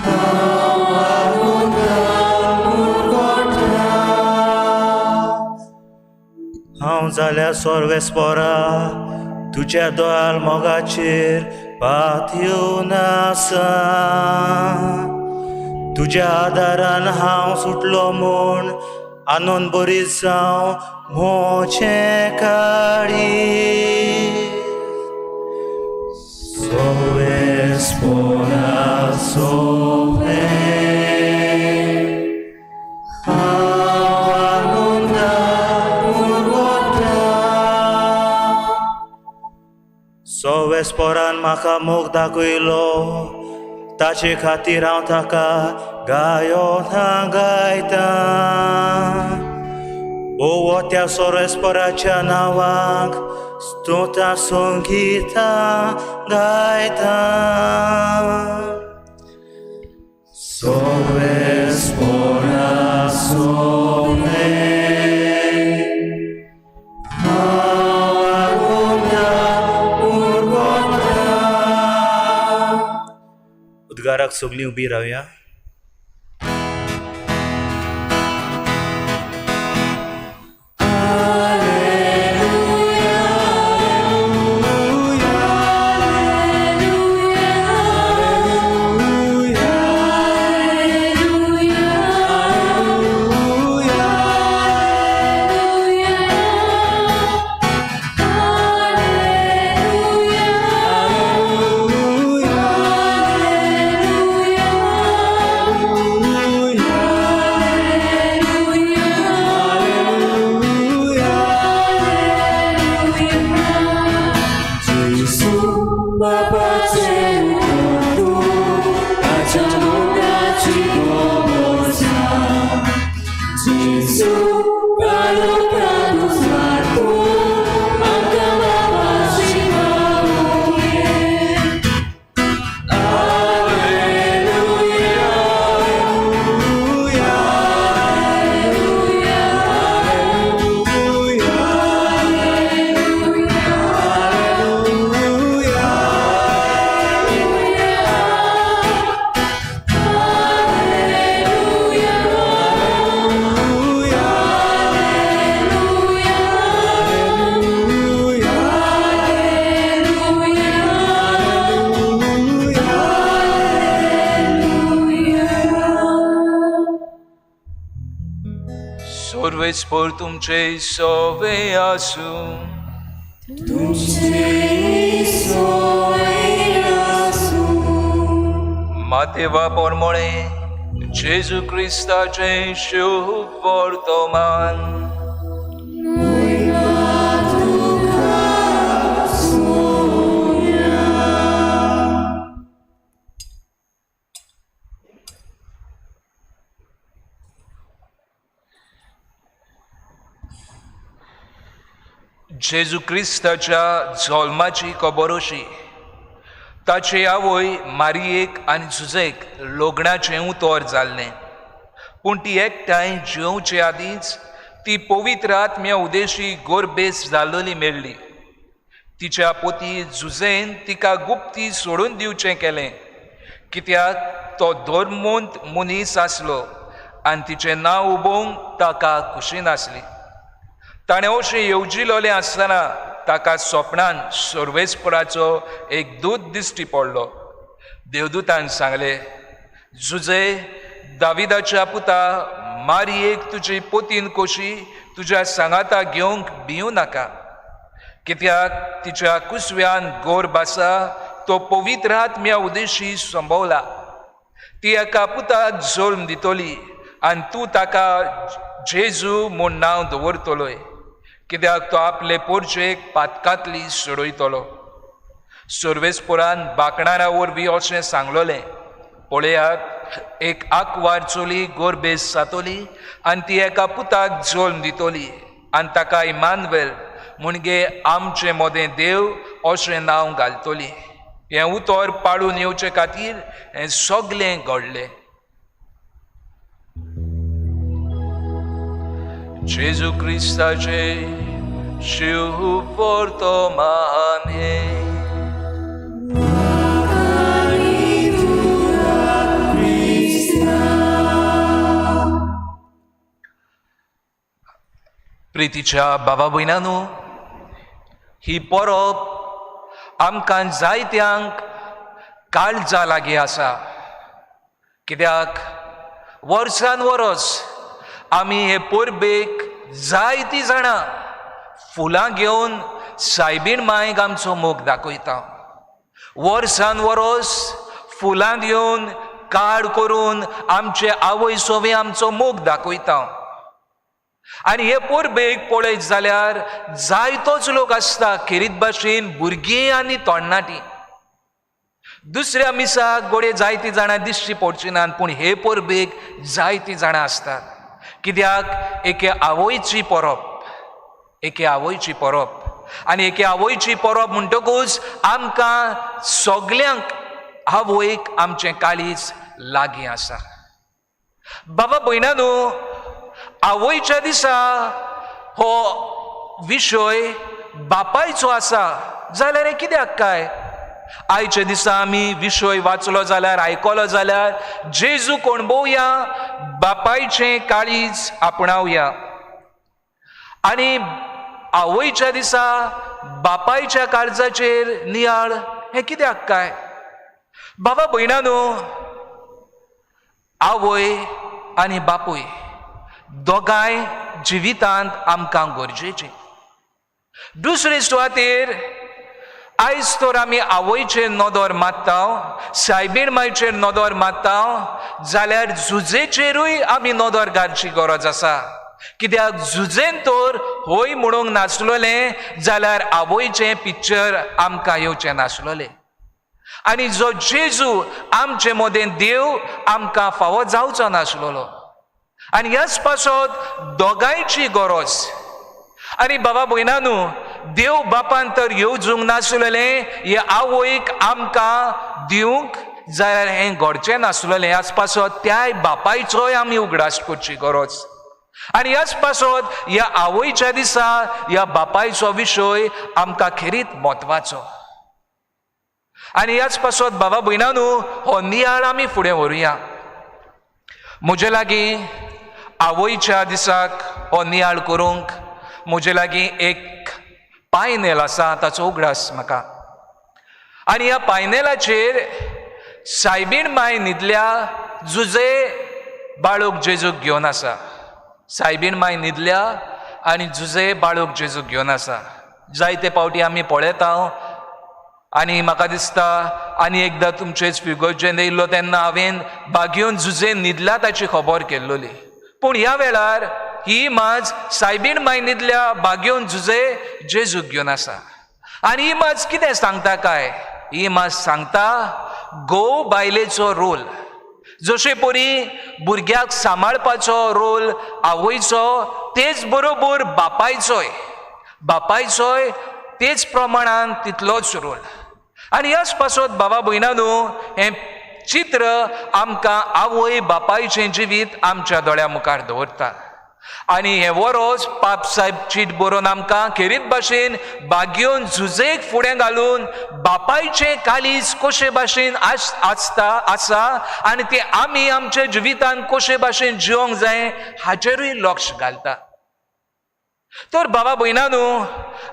हांव आनंदान मुरगोटा. हांव जाल्यार सोर्वेस्पोरा तुज्या दोळाल मोगाचेर पात येवन आसा. तुज्या आदारान हांव सुटलो म्हूण आनंद बरी जावं म्हजें काळी. सोवेस्पोरा सोवे हांव आनंदान मुरगोटा. सोवेस्पोरान म्हाका मोग दाखयलो, ताचे खातीर हांव ताका गायोना गायता. ओ त्या सोरेस्पोराच्या नांवाक स्तोत्रां संगितां गायता. सोवेस्पोरा सोवे हांव आनंदान मुरगोटा. उद्गाराक सगळीं उबी रावया. सोर्वेस्पोर तुमचे सोवे आसूं. तुमचे सोवे आसूं. मातेवा पोरमोळे जेजू क्रिस्ताचें शुभ वर्तमान. जेजू क्रिस्ताच्या जल्माची खबर अशी, ताची आवय मारियेक आनी जुजेक लग्नाचें उतर जाल्लें, पूण ती एकठांय जेवचे आदींच ती पवित्र आत्म्या उदेशी गोरबेस जाल्ली मेळ्ळी. तिच्या पोती जुजेन तिका गुप्ती सोडून दिवचें केलें, कित्याक तो धर्मवंत मनीस आसलो आनी तिचें नांव उबोवंक ताका खुशी नासली. ताणें अशें येवजिलोलें आसतना ताका सोपणान सर्वेस्पराचो एक दूत दिश्टी पडलो. देवदूतान सांगलें, जुजे दाविदाच्या पुता मारयेक तुजी पोतीन कोशी तुज्या सांगाता घेवंक भिवूं नाका, कित्याक तिच्या कुसव्यान गोरभ आसा तो पवित्र आत्म्या उदेशी संभवला. ती एका पुताक जल्म दितली आनी तूं ताका जेजू म्हूण नांव दवरतलोय, कित्याक तो आपले पोरचेक पातकांतली सोडयतलो. सर्वेस्पोरान बाकणारा वरवीं अशें सांगलोलें, पळयात एक आंकवार चली गोरबेस जातली आनी ती एका पुताक जल्म दितली आनी ताका इमानुएल म्हणजे आमचे मदें देव अशें नांव घालतली. हें उतर पाळून येवचे खातीर हें सगलें घडलें. जेजू क्रिस्ताचे शिव वर्तमान हें. प्रितीच्या बाबा भयणांनो, ही परब आमकां जायत्यांक काळजा लागीं आसा, कित्याक वर्सान वर्स आमी हे परबेक जायतीं जाणां फुलां घेवन सायबीण मायक आमचो मोग दाखयता. वर्सान वर्स फुलां घेवन कार्ड करून आमचे आवय सोवे आमचो मोग दाखयता. आनी हे परबेक पळयत जाल्यार जायतोच लोक आसता, खेरीत भाशेन भुरगीं आनी तोण्णाटीं. दुसऱ्या मिसाक गोडये जायतीं जाणां दिश्टी पडची नात, पूण हे परबेक जायतीं जाणां आसतात, कित्याक एके आवयची परब, एके आवयची परब. आनी एके आवयची परब म्हणटकूच आमकां सगल्यांक आवयक आमचें काळीज लागीं आसा. बाबा भयणांनो, आवयच्या दिसा हो विशय बापायचो आसा जाल्यार हें कित्याक काय? आयच्या दिसा आमी विशय वाचलो जाल्यार, आयकलो जाल्यार जेजू कोणबोवया, बापायचें काळीज आपणावया. आनी आवयच्या दिसा बापायच्या काळजाचेर नियाळ हें कित्याक काय? बाबा भयणांनो, आवय आनी बापूय दोगांय जिवितांत आमकां गरजेचें. दुसरे सुवातेर आयज तर आमी आवयचेर नदर मारता, सायबीण मायचेर नदर मारता जाल्यार जुजेचेरूय आमी नदर घालची गरज आसा, कित्याक जुजेन तर हय म्हणूंक नासलोलें जाल्यार आवयचें पिक्चर आमकां येवचें नासलोलें. आनी जो जेजू आमचे मदें देव आमकां फावो जावचो नासलोलो. आनी ह्याच पासत दोगांयची गरज. आनी बाबा भयणांनो, देव बापान तर येवजूंक नासलेलें हे आवयक आमकां दिवंक जाल्यार हें घडचें नासलेलें. ह्याच पासत त्याय बापायचोय आमी उगडास करची गरज. आनी ह्याच पासत ह्या आवयच्या दिसा ह्या बापायचो विशय आमकां खेरीत म्हत्वाचो. आनी ह्याच पासत बाबा भयणांनो, हो नियाळ आमी फुडें व्हरुया. म्हजे लागीं आवयच्या दिसाक हो नियाळ करूंक म्हजे लागीं एक पायनेल आसा, ताचो उगडास म्हाका. आनी ह्या पायनेलाचेर सायबीण माय न्हिदल्या, जुजे बाळूक जेजूक घेवन आसा. सायबीण माय न्हिदल्या आनी जुजे बाळूक जेजूक घेवन आसा. जायते पावटी आमी पळयता आनी म्हाका दिसता आनी एकदां तुमचेच फिगर्जेन येयल्लो तेन्ना हांवें बागयोन जुजे न्हिदल्या ताची खबर केल्लोली. पूण ह्या वेळार ही माज सायबीण माय न्हिदल्या, बागयोन जुजे जेजूक घेवन आसा. आनी ही माज कितें सांगता काय? ही माज सांगता घोव बायलेचो रोल. जशे परी भुरग्याक सांबाळपाचो रोल आवयचो, तेच बरोबर बापायचोय, बापायचोय तेच प्रमाणान तितलोच रोल. आनी ह्याच पासत बाबा भयणांनो, हें चित्र आमकां आवय बापायचें जिवीत आमच्या दोळ्या मुखार दवरता. आनी हें वरोस पाप साहेब चीट बरोवन आमकां खेरीत भाशेन बागयोन झुजेक फुडें घालून बापायचें काळीज कशे भाशेन आसता आसा आनी तें आमी आमच्या जिवितान कशे भाशेन जिवंक जाय हाचेरूय लक्ष घालता. तर बाबा भयणानू,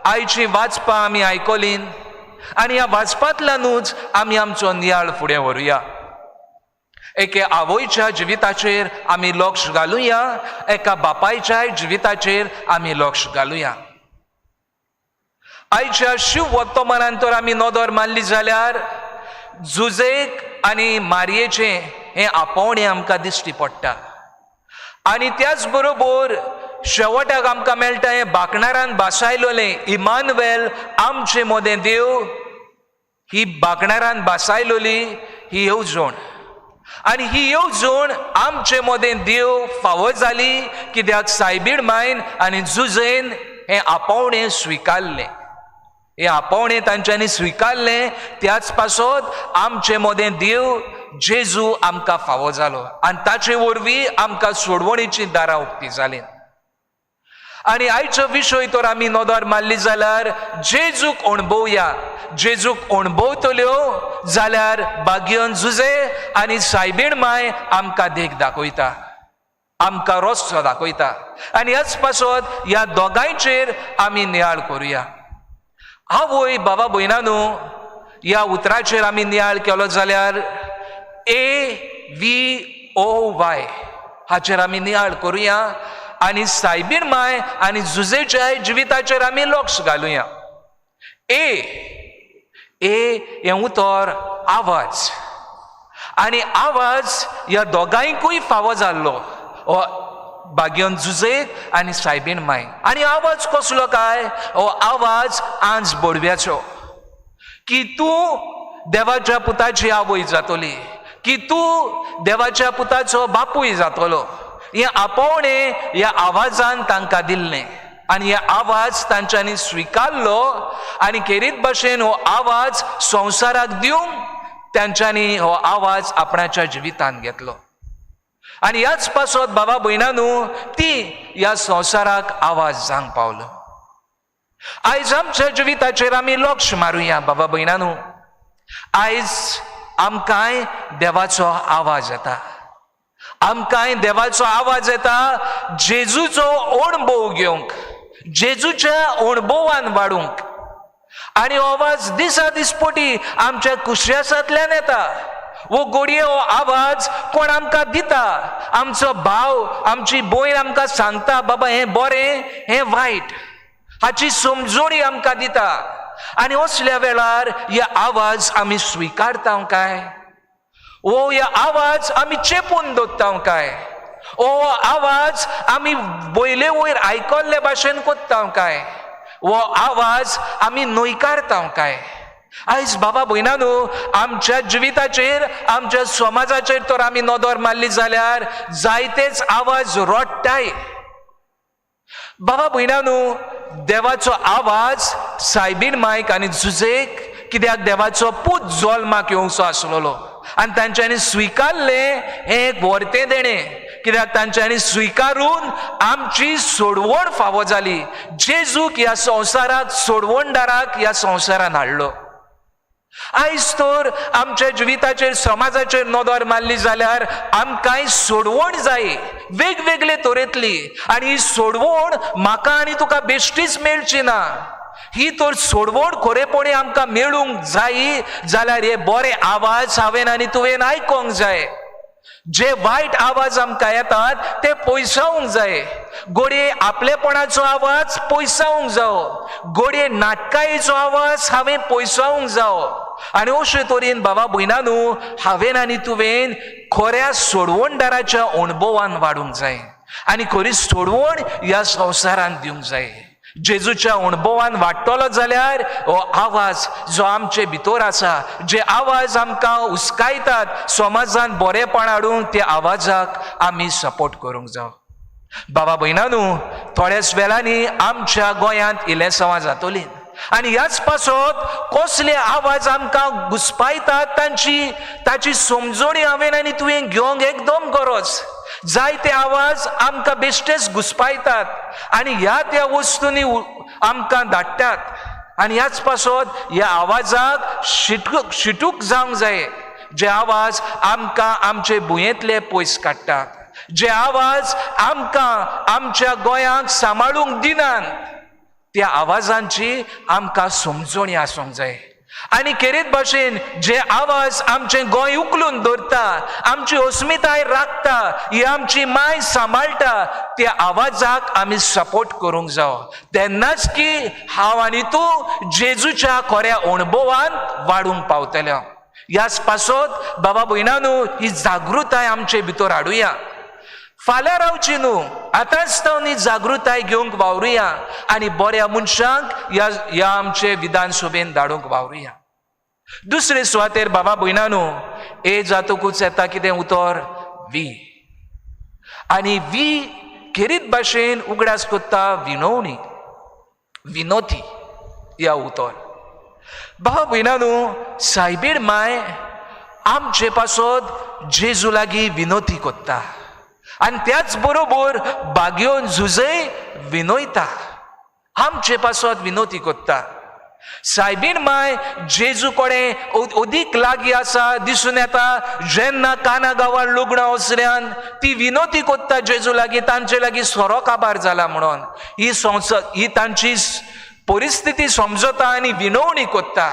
आयची वाचपां आमी आयकलीं आनी ह्या वाचपांतल्यानूच आमी आमचो नियाळ फुडें व्हरुया. एके आवयच्या जिविताचेर आमी लक्ष घालुया, एका बापायच्याय जिविताचेर आमी लक्ष घालुया. आयच्या शिव वर्तमानान तर आमी नदर मारली जाल्यार जुजेक आनी मारयेचें हें आपोवणें आमकां दिश्टी पडटा. आनी त्याच बरोबर शेवटाक आमकां मेळटा हें बाकणारान भासायलोलें इमानुएल आमचे मदें देव. ही बाकणारान भासायलोली ही येवजण, आनी ही येवजण आमचे मदें देव फावो जाली कित्याक सायबीण मायन आनी जुजेन हें आपोवणें स्विकारलें. हें आपोवणें तांच्यांनी स्विकारलें, त्याच पासत आमचे मदें देव जेजू आमकां फावो जालो आनी ताचे वरवीं आमकां सोडवणीचीं दारां उक्ती जालीं. आनी आयचो विशय तर आमी नदर मारली जाल्यार जेजूक अणभवया. जेजूक अणभवतल्यो जाल्यार भाग्यन जुजे आनी सायबीण माय आमकां देख दाखयता, आमकां रस्तो दाखयता. आनी ह्याच पासत ह्या दोगांयचेर आमी नियाळ करुया. आवय बाबा भयणानू, ह्या उतराचेर आमी नियाळ केलो जाल्यार AVOY हाचेर आमी नियाळ करुया आनी सायबीण माय आनी जुजेच्या जिविताचेर आमी लक्ष घालुया. ए ए हें उतर आवाज, आनी आवाज ह्या दोगांयकूय फावो जाल्लो, हो भाग्यन जुजेक आनी सायबीण माय. आनी आवाज कसलो काय? हो आवाज आंज बोडव्याचो, की तूं देवाच्या पुताची आवय जातली, की तूं देवाच्या पुताचो बापूय जातलो. हें आपोवणें ह्या आवाजान तांकां दिल्लें आनी हे आवाज तांच्यांनी स्विकारलो आनी खेरीत भाशेन हो आवाज संवसाराक दिवंक तांच्यांनी हो आवाज आपणाच्या जिवितांत घेतलो. आनी ह्याच पासत बाबा भयणानू ती ह्या संवसाराक आवाज जावंक पावलो. आयज आमच्या जिविताचेर आमी लक्ष मारुया बाबा भयणानू. आयज आमकांय देवाचो आवाज येता, आमकांय देवाचो आवाज येता जेजूचो अणभव घेवंक, जेजूच्या अणभवान वाडूंक. आनी आवाज दिसा दिसपटी आमच्या कुश्यासांतल्यान येता. वो गोडये हो आवाज कोण आमकां दिता? आमचो भाव, आमची भयण आमकां सांगता, बाबा हें बरें हें वायट, हाची समजोणी आमकां दिता. आनी असल्या वेळार हे आवाज आमी स्विकारता काय? ओ हे आवाज आमी चेपून दवरता काय? ओ आवाज आमी वयले वयर आयकल्ले भाशेन कोत्ता काय? हो आवाज आमी न्हयकारता काय? आयज बाबा भयणानू, आमच्या जिविताचेर, आमच्या समाजाचेर तर आमी नदर मारली जाल्यार जायतेच आवाज रडटाय. बाबा भयणानू, देवाचो आवाज सायबीण मायक आनी जुजेक कित्याक देवाचो पूत जल्माक येवचो आसलेलो आनी तांच्यांनी स्विकारलें हें एक व्हरतें देणें, कित्याक तांच्यांनी स्विकारून आमची सोडवण फावो जाली. जेजूक ह्या संवसाराक, सोडवणदाराक ह्या संवसारान हाडलो. आयज तर आमच्या जिविताचेर, समाजाचेर नदर मारली जाल्यार आमकांय सोडवण जाय वेगवेगळे तरेतली. आनी ही सोडवण म्हाका आनी तुका बेश्टीच मेळची ना. ही तर सोडवण खरेपणी आमकां मेळूंक जाय जाल्यार हे बरे आवाज हांवें आनी तुवें आयकोंक जाय. जे वायट आवाज आमकां येतात ते पयसावंक जाय. गोडये आपलेपणाचो आवाज पयसावंक जावो, गोडये नाटकायेचो आवाज हांवें पयसावंक जावो. आनी अशे तरेन बाबा भयणानू, हांवें आनी तुवें खऱ्या सोडवणदाराच्या अणभवान वाडूंक जाय आनी खरी सोडवण ह्या संवसारांत दिवंक जाय. जेजूच्या अणभवान वाडटलो जाल्यार हो आवाज जो आमचे भितर आसा, जे आवाज आमकां हुस्कायतात समाजान बरेपण हाडूंक, त्या आवाजाक आमी सपोर्ट करूंक जावो. बाबा भयणानू, थोड्याच वेळांनी आमच्या गोंयांत इलेसांवां जातलीं आनी ह्याच पासत कसले आवाज आमकां घुसपायतात तांची ताची समजणी हांवें आनी तुवें घेवंक एकदम गरज. जायते आवाज आमकां बेश्टेच घुसपायतात आनी ह्या त्या वस्तूंनी आमकां धाडटात. आनी ह्याच पासत ह्या आवाजाक शिटूक जावंक जाय, जे आवाज आमकां आमचे भुंयेंतले पयस काडटात. जे आवाज आमकां आमच्या गोंयांक सांबाळूंक दिनात त्या आवाजांची आमकां समजणी आसूंक जाय. आनी खेरीत भाशेन जे आवाज आमचें गोंय उखलून दवरता, आमची अस्मिताय राखता, ही आमची माय सांबाळटा, त्या आवाजाक आमी सपोर्ट करूंक जावो. तेन्नाच की हांव आनी तूं जेजूच्या खऱ्या अणभवान वाडूंक पावतले. ह्याच पासत बाबा भयणानू ही जागृताय आमचे भितर हाडुया. फाल्यां रावची न्हू, आतांच तो ही जागृताय घेवंक वावरुया आनी बऱ्या मनशांक ह्या ह्या आमचे विधानसभेन धाडूंक वावरुया. दुसरे सुवातेर बाबा भयणानू ए जातकूच येता कितें उतर वी, आनी वी खेरीत भाशेन उगडास कोत्ता विनवणी, विनोती ह्या उतर. बाबा भयणानू सायबीण माय आमचे पासत जेजू लागीं विनोती कोत्ता आनी त्याच बरोबर बागयोन झुजय विनयता, आमचे पासत विनोती कोत्ता. सायबीण माय जेजू कडेन अदीक लागीं आसा दिसून येता. जेन्ना काना गांवार लग्नां वसऱ्यान ती विनोती कोत्ता जेजू लागीं, तांचे लागीं सोरो काबार जाला म्हणून ही संवसार ही तांची परिस्थिती समजता आनी विनवणी कोत्ता.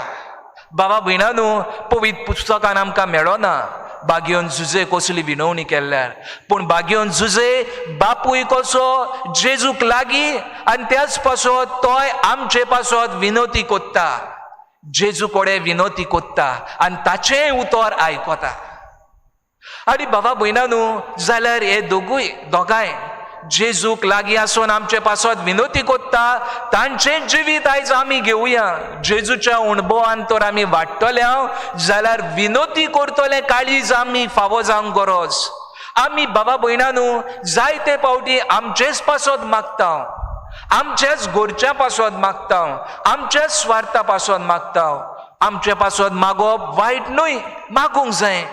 बाबा भयणानू पवित्र पुस्तकान आमकां मेळना बागयोन जुजे कसली विनवणी केल्यार, पूण बागयोन जुजे बापूय कसो जेजूक लागीं आनी त्याच पासत तोय आमचे पासत विनोती कोत्ता, जेजू कडेन विनोती कोत्ता आनी ताचें उतर आयकता. आनी बाबा भयणानू जाल्यार हे दोगूय दोगांय जेजूक लागीं आसून आमचे पासत विनोती कोत्ता, तांचें जिवीत आयज आमी घेवया. जेजूच्या अणभवान तर आमी वाडटले जाल्यार विनोती करतले काळीज आमी फावो जावंक गरज. आमी बाबा भयणानू जायते फावटी आमचेच पासत मागता, आमच्याच घरच्या पासत मागता, आमच्याच स्वार्था पासत मागता. आमचे पासत मागप वायट न्हय, मागूंक जाय,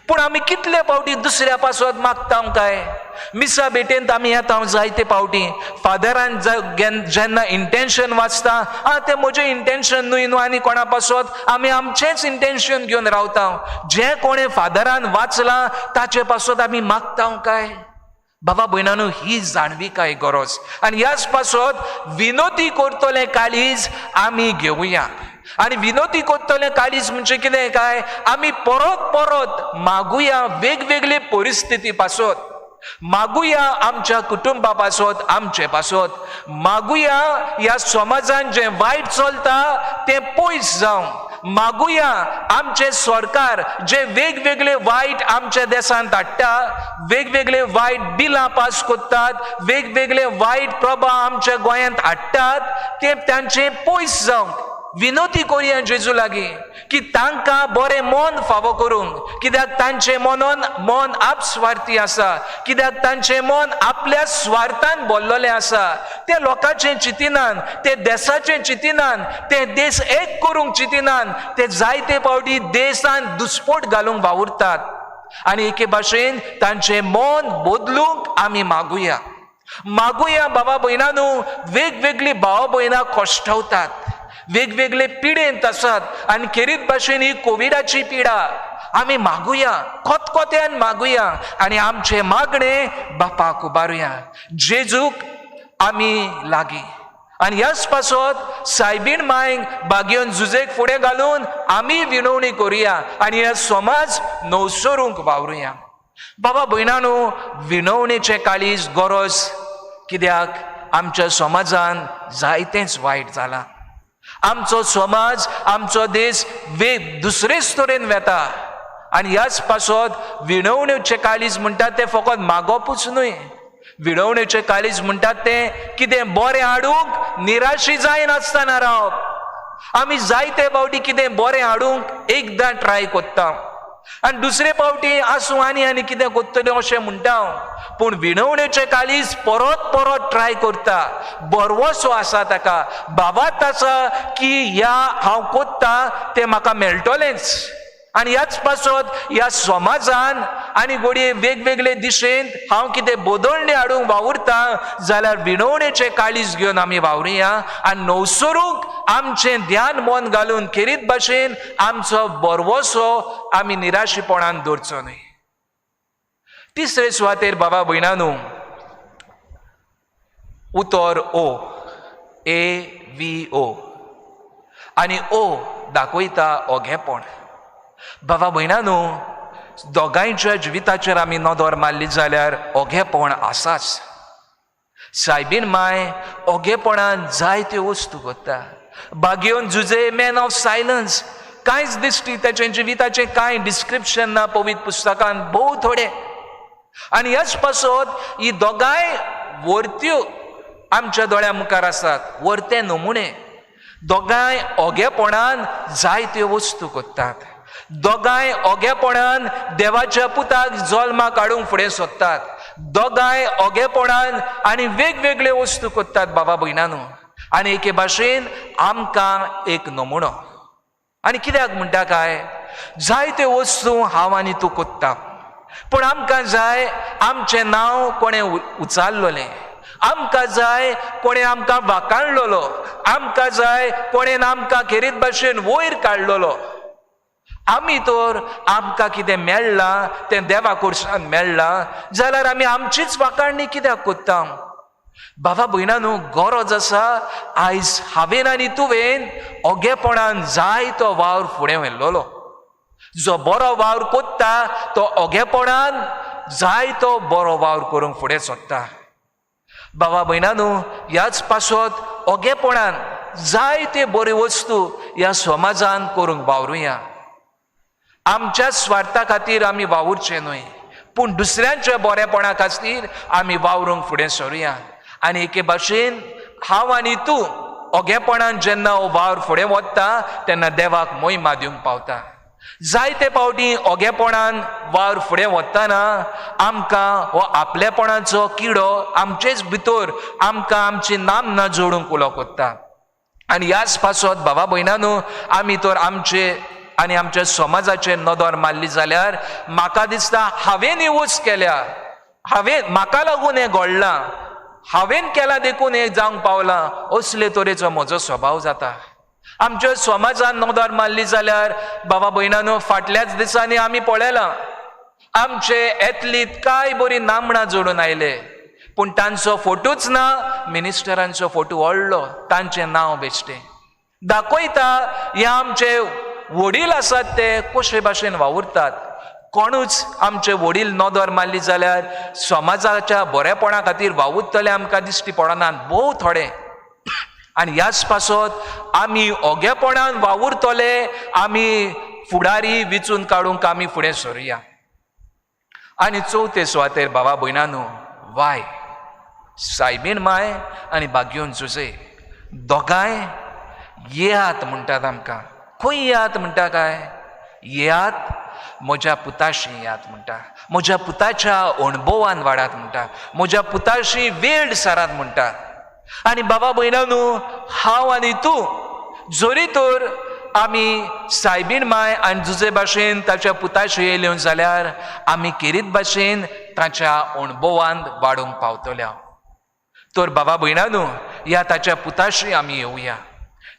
पूण आमी कितले फावटी दुसऱ्या पासत मागता काय? मिसा भेटेंत आमी येता जायते फावटी फादरान जेन्ना इंटेन्शन वाचता, आं तें म्हजें इंटेन्शन न्हय न्हू आनी कोणा पासत आमी आमचेंच इंटेन्शन घेवन रावता. जें कोणें फादरान वाचलां ताचे पासत आमी मागता काय? बाबा भयणानू ही जाणविकाय गरज. आनी ह्याच पासत विनोती करतलें काळीज आमी घेवया. आनी विनोती करतलें काळीज म्हणजे कितें काय? आमी परत परत मागुया वेगवेगळे परिस्थिती पासत, मागुया आमच्या कुटुंबा पासत, आमचे पासत मागुया, ह्या समाजान जें वायट चलता तें पयस जावं मागुया, आमचें सरकार जे वेगवेगळे वायट आमच्या देशांत हाडटा, वेगवेगळे वायट बिलां पास करतात, वेगवेगळे वायट प्रभाव आमच्या गोंयांत हाडटात, ते तांचे पयस जावंक विनोती करुया जेजू लागीं की तांकां बरें मन फावो करूंक. कित्याक तांचें मनोन मन आपस्वार्थी आसा, कित्याक तांचें मन आपल्या स्वार्थान भरलेलें आसा. ते लोकांचें चिंतिनान, ते देसाचें चिंतिनान, ते देश एक करूंक चिंतिनान, ते जायते फावटी देसान दुस्पोट घालूंक वावुरतात. आनी एके भाशेन तांचें मन बदलूंक आमी मागुया. मागुया बाबा भयणानू वेगवेगळी भाव भयणां कश्टवतात, वेगवेगळे पिडेंत आसात आनी खेरीत भाशेन ही कोविडाची पिडा आमी मागुया, खतखत्यान मागुया आनी आमचें मागणें बापाक उबारुया, जेजूक आमी लागीं. आनी ह्याच पासत सायबीण मायक बागयोन जुजेक फुडें घालून आमी विनवणी करुया आनी ह्या समाज नवसरूंक वावरुया. बाबा भयणानू विनवणेचें काळीज गरज, कित्याक आमच्या समाजान जायतेंच वायट जालां. आमचो समाज आमचो देश वेग दुसरेच तरेन वेता आनी ह्याच पासत विणवणेचें काळीज म्हणटात तें फकत मागपूच न्हय, विणवणेचें काळीज म्हणटात तें कितें बरें हाडूंक निराशी जायनासतना रावप. आमी जायते फावटी कितें बरें हाडूंक एकदां ट्राय करता आनी दुसरे फावटी आसूं आनी आनी कितें करतलें अशें म्हणटा, पूण विणवणेचें काळीज परत परत ट्राय करता. बरवसो आसा ताका, बाबात आसा की ह्या हांव कोत्ता तें म्हाका मेळटलेंच. आनी ह्याच पासत ह्या समाजान आनी घडये वेगवेगळे दिशेन हांव कितें बदलणी हाडूंक वावुरता जाल्यार विणवणेचें काळीज घेवन आमी वावरुया आनी नवसरूंक आमचें ध्यान मन घालून खेरीत भाशेन आमचो बरवसो आमी निराशीपणान दवरचो न्हय. तिसरे सुवातेर बाबा भयणानू उतर ओ, ए व्ही ओ, आनी ओ दाखयता ओगेपण. बाबा भयणानू, दोगांयच्या जिविताचेर आमी नदर मारली जाल्यार ओगेपण आसाच. सायबीन माय ओगेपणान जायत्यो वस्तू करता. बागेवन जुजे मॅन ऑफ सायलन्स, कांयच दिश्टी ताचें जिविताचें कांय डिस्क्रिप्शन ना पवित्र पुस्तकान, भोव थोडे. आनी ह्याच पासत ही दोगांय वर्त्यो आमच्या दोळ्या मुखार आसात, वर्ते नमुने. दोगांय ओगेपणान जायत्यो वस्तू करतात. दोगांय ओगेपणान देवाच्या पुताक जल्माक हाडूंक फुडें सोदतात. दोगांय ओगेपणान आनी वेगवेगळे वस्तू करतात बाबा भयणानू. आनी एके भाशेन आमकां एक नमुनो. आनी कित्याक म्हणटा काय, जायत्यो वस्तू हांव आनी तूं करता, पूण आमकां जाय आमचें नांव कोणें उचारलेलें, आमकां जाय कोणें आमकां वाकाणलेलो, आमकां जाय कोणें आमकां खेरीत भाशेन वयर काडलेलो. आमी तर आमकां कितें मेळ्ळां तें देवा कडच्यान मेळ्ळां जाल्यार आमी आमचीच वाकाणणी कित्याक करता? बाबा भयणानू, गरज आसा आयज हांवें आनी तुवें ओगेपणान जाय तो वावर फुडें व्हेल्लोलो. जो बरो वावर कोत्ता तो ओगेपणान जाय तो बरो वावर करूंक फुडें सोदता. बाबा भयणानू, ह्याच पासत ओगेपणान जायते बऱ्यो वस्तू ह्या समाजान करूंक वावरुया. आमच्या स्वार्था खातीर आमी वावुरचें न्हय, पूण दुसऱ्यांच्या बरेपणा खातीर आमी वावरूंक फुडें सरुया. आनी एके भाशेन हांव आनी तूं ओगेपणान जेन्ना हो वावर फुडें वता तेन्ना देवाक मोहिमा दिवंक पावता. जायते फावटी ओगेपणान वावर फुडें वतना आमकां हो आपलेपणाचो किडो आमचेच भितर आमकां आमची नामना जोडूंक उलो कोत्ता. आनी ह्याच पासत बाबा भयणानू, आमी तर आमचे आनी आमच्या समाजाचेर नदर मारली जाल्यार म्हाका दिसता हांवें ही वस्त केल्या, हांवें म्हाका लागून हें घडलां, हांवें केलां देखून हें जावंक पावलां, असले तरेचो म्हजो स्वभाव जाता. आमच्या समाजान नदर मारली जाल्यार बाबा भयणानू, फाटल्याच दिसांनी आमी पळयलां आमचे एथलीट काय बरी नामणां जोडून आयले, पूण तांचो फोटोच ना, मिनिस्टरांचो फोटो व्हडलो, तांचें नांव बेश्टें दाखयता. हे आमचे वडील आसात ते कशे भाशेन वावुरतात. कोणूच आमचे वडील नदर मारली जाल्यार समाजाच्या बरेपणा खातीर वावुरतले आमकां दिश्टी पडनात, भोव थोडे. आनी ह्याच पासत आमी ओगेपणान वावुरतले, आमी फुडारी विचून काडूंक आमी फुडें सरुया. आनी चवथे सुवातेर बाबा भयणानू, वाय सायबीन माय आनी बागयोन जुजे दोगांय येयात म्हणटात आमकां. खंय येयात म्हणटा काय? येयात म्हज्या पुताशी येयात म्हणटा, म्हज्या पुताच्या अणभवान वाडात म्हणटा, म्हज्या पुताशी वेळ सारात म्हणटा. आनी बाबा भयणानू, हांव आनी तूं जरी तर आमी सायबीण माय आनी जुजे भाशेन ताच्या पुताशी येयल्यो जाल्यार आमी खेरीत भाशेन ताच्या अणभवान वाडूंक पावतल्या. तर बाबा भयणानू, ह्या ताच्या पुताशी आमी येवया.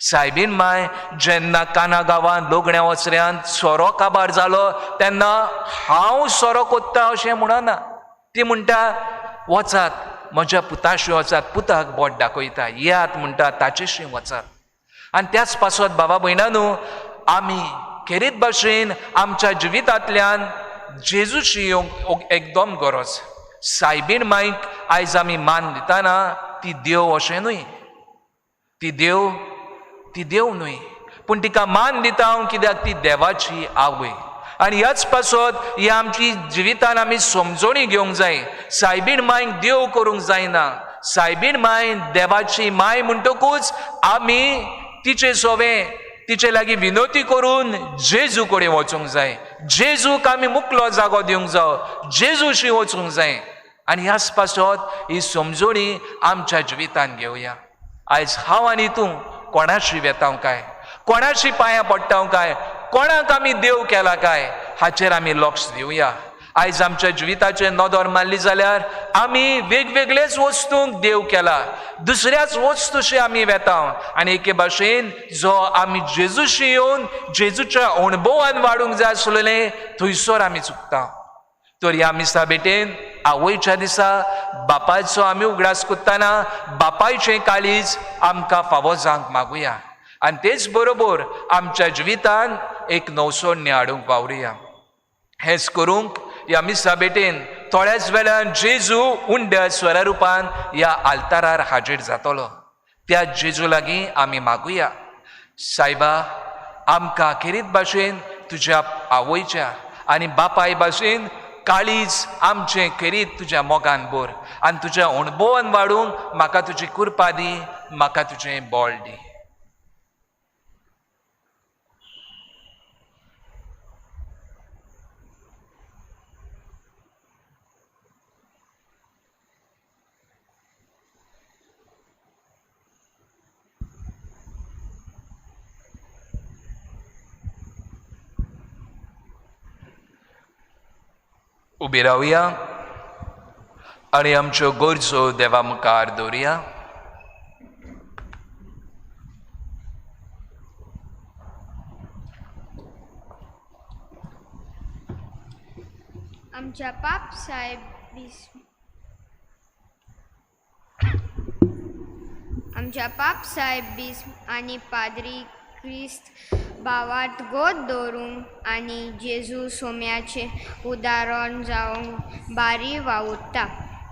सायबीन माय जेन्ना काना गांवांत लोगण्या वचऱ्यांत सोरो काबार जालो तेन्ना हांव सोरो कोत्ता अशें म्हणना, ती म्हणटा वचात म्हज्या पुताशी वचात, पुताक बोट दाखयता, येयात म्हणटा ताचेशी वचात. आनी त्याच पासत बाबा भयणानू, आमी खेरीत भाशेन आमच्या जिवितांतल्यान जेजूशी येवंक एकदम गरज. सायबीण मायक आयज आमी मान दितना ती देव अशें न्हय, ती देव, ती देव न्हय, पूण तिका मान दिता हांव कित्याक ती देवाची आवय. आनी ह्याच पासत ही आमची जिवितान आमी समजणी घेवंक जाय. सायबीण मायक देव करूंक जायना, सायबीण माय देवाची माय म्हणटकूच आमी तिचे सोवे तिचे लागीं विनवती करून जेजू कडेन वचूंक जाय, जेजूक आमी मुकलो जागो दिवंक जावो, जेजूशी वचूंक जाय. आनी ह्याच पासत ही समजणी आमच्या जिवितान घेवया. आयज हांव आनी तूं कोणाशी वेताव काय, कोणाशी पांयां पडटाव काय, कोणाक आमी देव केला काय, हाचेर आमी लक्ष दिवया. आयज आमच्या जिविताचेर नदर मारली जाल्यार आमी वेगवेगळेच वस्तूंक देव केला, दुसऱ्याच वस्तूशी आमी वेता. आनी एके भाशेन जो आमी जेजूशी येवन जेजूच्या अणभवान वाडूंक जाय आसलेलें थंयसर आमी चुकता. तर ह्या मिसा भेटेन आवयच्या दिसा बापायचो आमी उगडास करतना बापायचें काळीज आमकां फावो जावंक मागुया आनी तेच बरोबर आमच्या जिवितान एक नवसोडणी हाडूंक वावरुया. हेंच करूंक ह्या मिसा भेटेन थोड्याच वेळान जेजू उंड्या स्वरा रुपान ह्या आल्तारार हाजीर जातलो. त्या जेजू लागीं आमी मागुया, सायबा आमकां खेरीत भाशेन तुज्या आवयच्या आनी बापाय भाशेन काळीज आमचें खेरीत तुज्या मोगान भर आनी तुज्या अणभवान वाडूंक म्हाका तुजी कृपा दी, म्हाका तुजें बळ दी. उबी रावया आनी आमच्यो गरजो देवा मुखार दवरुया. आमच्या पाप साहेब आमच्या पाप साहेब बीस आनी पाद्री क्रिस्त भावार्थ गोद दवरूंक आनी जेजू सोम्याचें उदाहरण जावंक बारी वावुरता.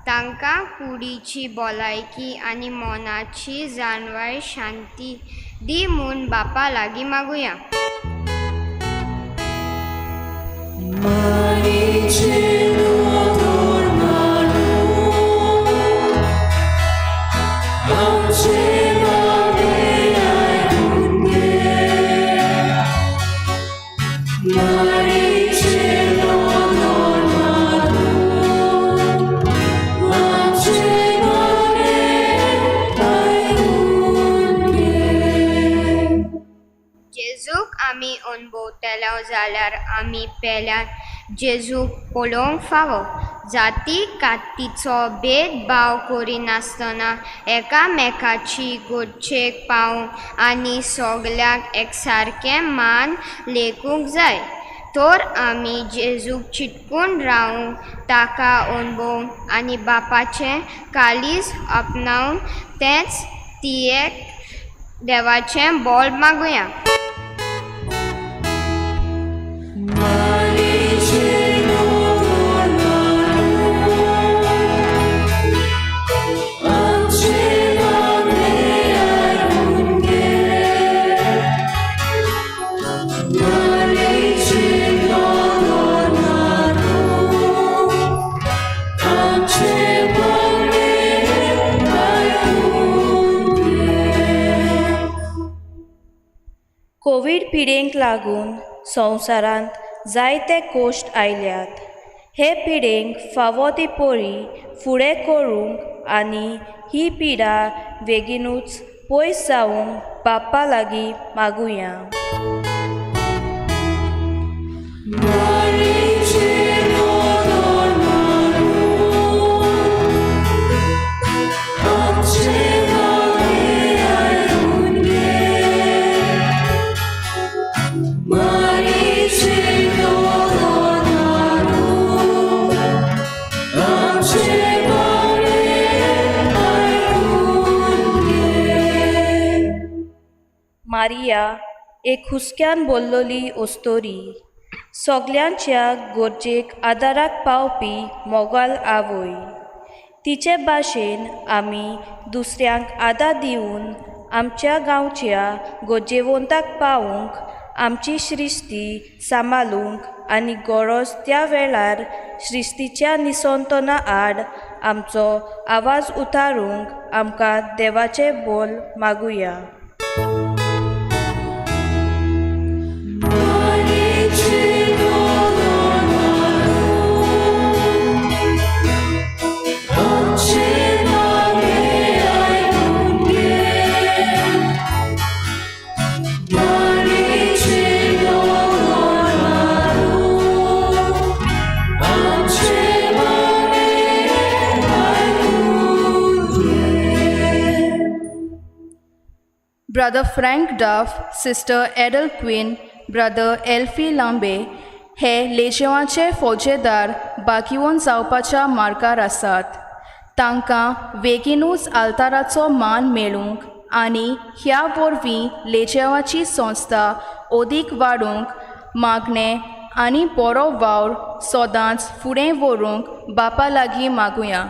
तांकां कुडीची भलायकी आनी मनाची जाणवाय शांती दी म्हूण बापा लागीं मागुया. जेजूक आमी अणभवतले जाल्यार आमी पेल्यान जेजूक पळोवंक फावो. जाती कातीचो भेदभाव करिनासतना एकामेकाची गरजेक पावूंक आनी सगल्यांक एकसारकें मान लेखूंक जाय. तर आमी जेजूक चिटकून रावूंक, ताका अणभवूंक आनी बापाचें काळीज आपणावन तेंच तियेक देवाचें बळ मागुया. कोवीड पिडेंक लागून संवसारांत जायते कोश्ट आयल्यात. हे पिडेंक फावो ती परी फुडें करूंक आनी ही पिडा बेगीनूच पयस जावंक बापा लागीं मागुया. मारिया एक हुस्क्यान बोल्लोली ओस्तोरी, सगल्यांच्या गरजेक आदाराक पावपी मोगाल आवय. तिचे भाशेन आमी दुसऱ्यांक आदार दिवन आमच्या गांवच्या गरजेवंताक पावूंक, आमची सृश्टी सांबाळूंक आनी गरज त्या वेळार सृश्टीच्या निसंतना आड आमचो आवाज उतारूंक आमकां देवाचें बोल मागुया. Brother Frank Duff, Sister Edel Quinn, Brother Elfie Lambe हे लेजेवांचे फौजेदार भाग्यवंत जावपाच्या मार्गार आसात. तांकां बेगीनूच आल्ताराचो मान मेळूंक आनी ह्या वरवीं लेजेवाची संस्था अदीक वाडूंक मागणें आनी बरो वावर सदांच फुडें व्हरूंक बापा लागीं मागुया.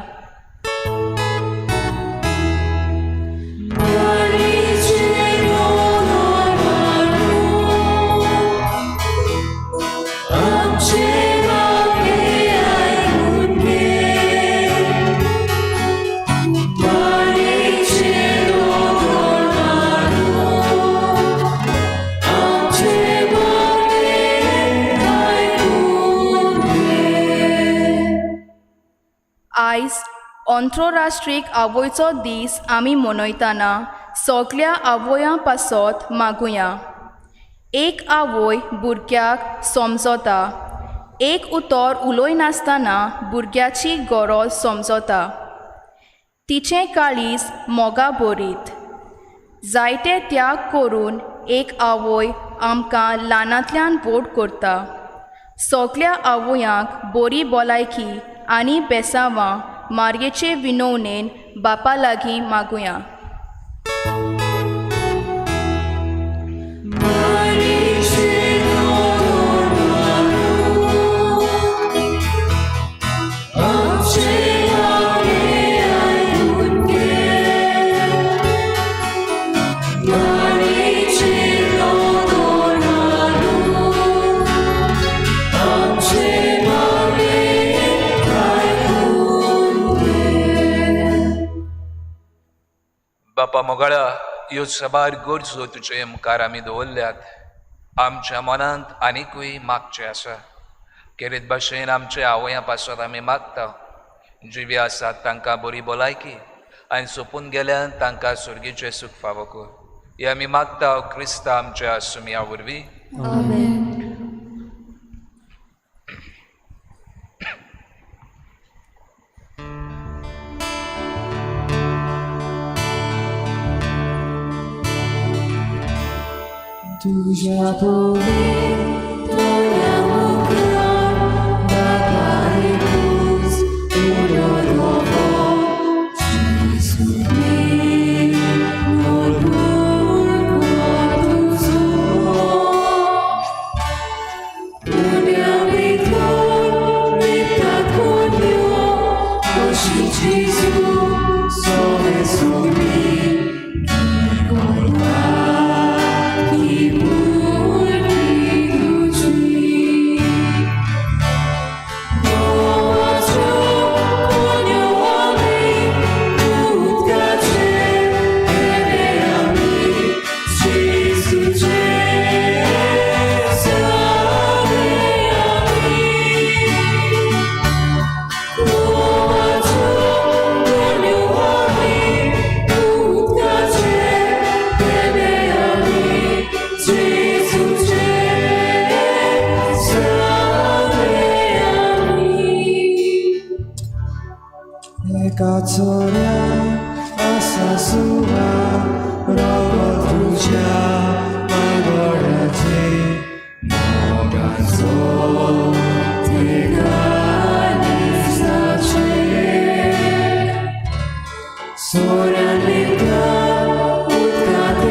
आयज अंतरराष्ट्रीय आवयचो दीस आमी मनयतना सगल्या आवयां पासत मागुया. एक आवय भुरग्याक समजता, एक उतर उलयनासतना भुरग्याची गरज समजता. तिचें काळीज मोगा भरीत जायते त्याग करून एक आवय आमकां ल्हानांतल्यान व्हड करता. सगल्या आवयांक बरी भलायकी आनी बेसांवां मारयेचे विनवणेन बापा लागीं मागुया. बापा मोगाळा, ह्यो साबार गरजो तुजे मुखार आमी दवरल्यात. आमच्या मनांत आनिकूय मागचें आसा. केरीत भाशेन आमच्या आवयां पासत आमी मागता. जिवी आसात तांकां बरी भलायकी आनी सोंपून गेल्यान तांकां सुर्गीचें सूख फावो कर. हें आमी मागता क्रिस्ता आमच्या सुमया वरवीं. तुझ्या दोळ्या मुखार बाबा एकूच उलो धोको जेजू तुजो उण्या भितर लिपतात कोन्यो कशी जेजू सोवे सोबी एका आसा सुवा रगत तुज्या मागोड्याचे मोगाचो सोऱ्यान लिपता उदकांत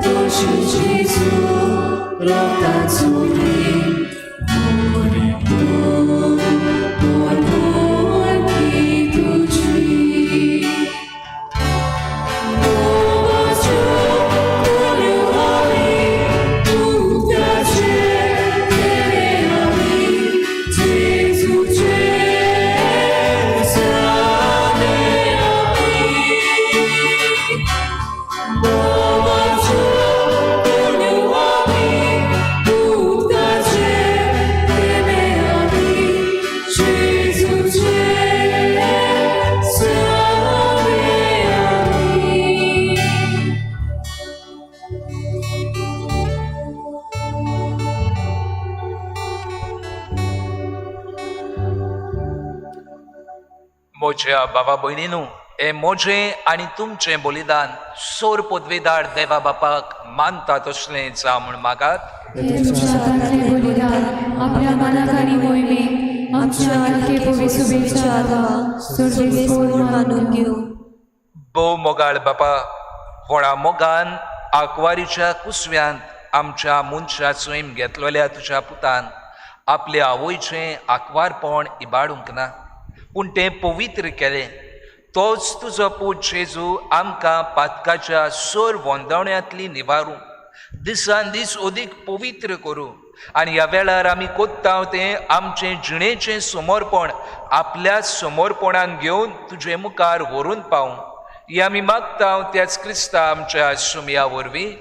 तशी जेजू रगतान सुली म्हज्या बाबा भयणीनू, हें म्हजें आनी तुमचें बलिदान सोर पदवेदार देवा बापाक मानता तसलें जावं म्हूण मागात. आपल्या मनाक आनी मोहिमेक आमच्या लागी पवित्र देवा, सर्वेस्पोर मानून घेव. भोव मोगाळ बापा, व्हडा मोगान आंकवारीच्या कुसव्यांत आमच्या मनशा सैम घेतलेल्या तुज्या पुतान आपले आवयचें आंकवारपण इबाडूंक ना, पूण तें पवित्र केलें. तोच तुजो पूत जेजू आमकां पातकाच्या सोर वंदवण्यांतली निवारूं, दिसान दीस अदीक पवित्र करूं आनी ह्या वेळार आमी कोत्ता तें आमचें जिणेचें समर्पण आपल्या समर्पणान घेवन तुजे मुखार व्हरून पावूं, ही आमी मागता त्याच क्रिस्ता आमच्या सुमया वरवीं.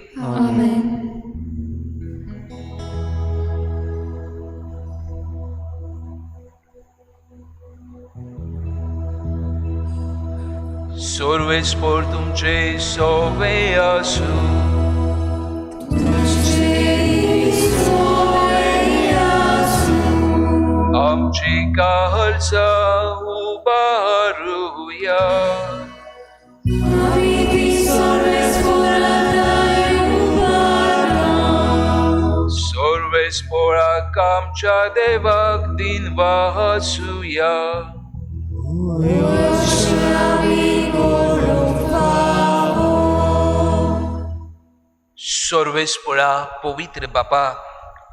सर्वेस्पोर तुमचे सोवे आसूं. आमची काळजां उबारुया. सर्वेस्पोराक आमच्या देवाक दिनवासुया. सर्वेस्पोरा पवित्र बापा,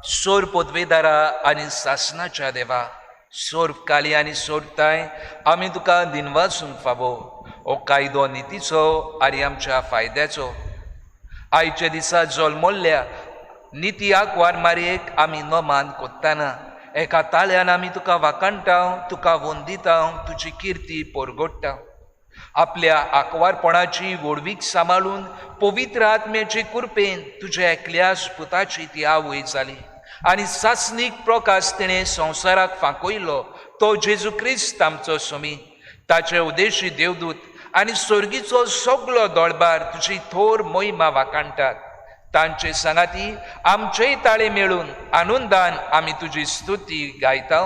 सोर पदवेदारा आनी सासनाच्या देवा, सोर काली आनी सोरताय आमी तुका दिनवासूंक फावो हो कायदो नितीचो आनी आमच्या फायद्याचो. आयच्या दिसा जल्मल्ल्या निती आंकवार मारयेक आमी नमान कोत्ताना एका ताळ्यान आमी तुका वाखाणटा, तुका वंदिता, तुजी किर्ती परगोडटा. आपल्या आंकवारपणाची व्हडवीक सांबाळून पवित्र आत्म्याचे कृपेन तुज्या एकल्याच पुताची ती आवय जाली आनी सासणीक प्रकाश तिणें संवसाराक फांकयलो, तो जेजू क्रिस्त आमचो स्वामी. ताचे उद्देशी देवदूत आनी स्वर्गीचो सगलो दळबार तुजी थोर महिमा वाखाणटात. तांचे सांगाती आमचेय ताळे मेळून आनंदान आमी तुजी स्तुती गायता.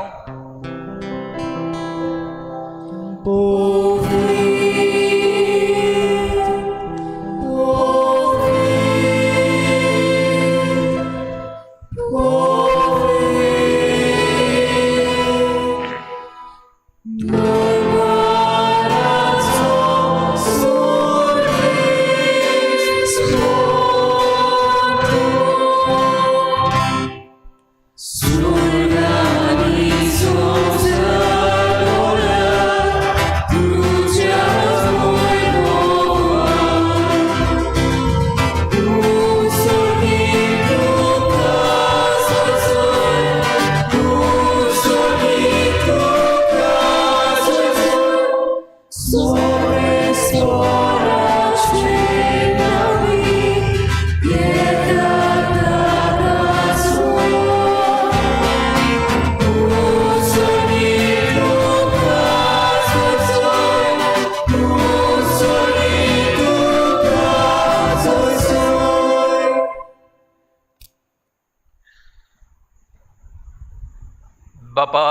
बापा,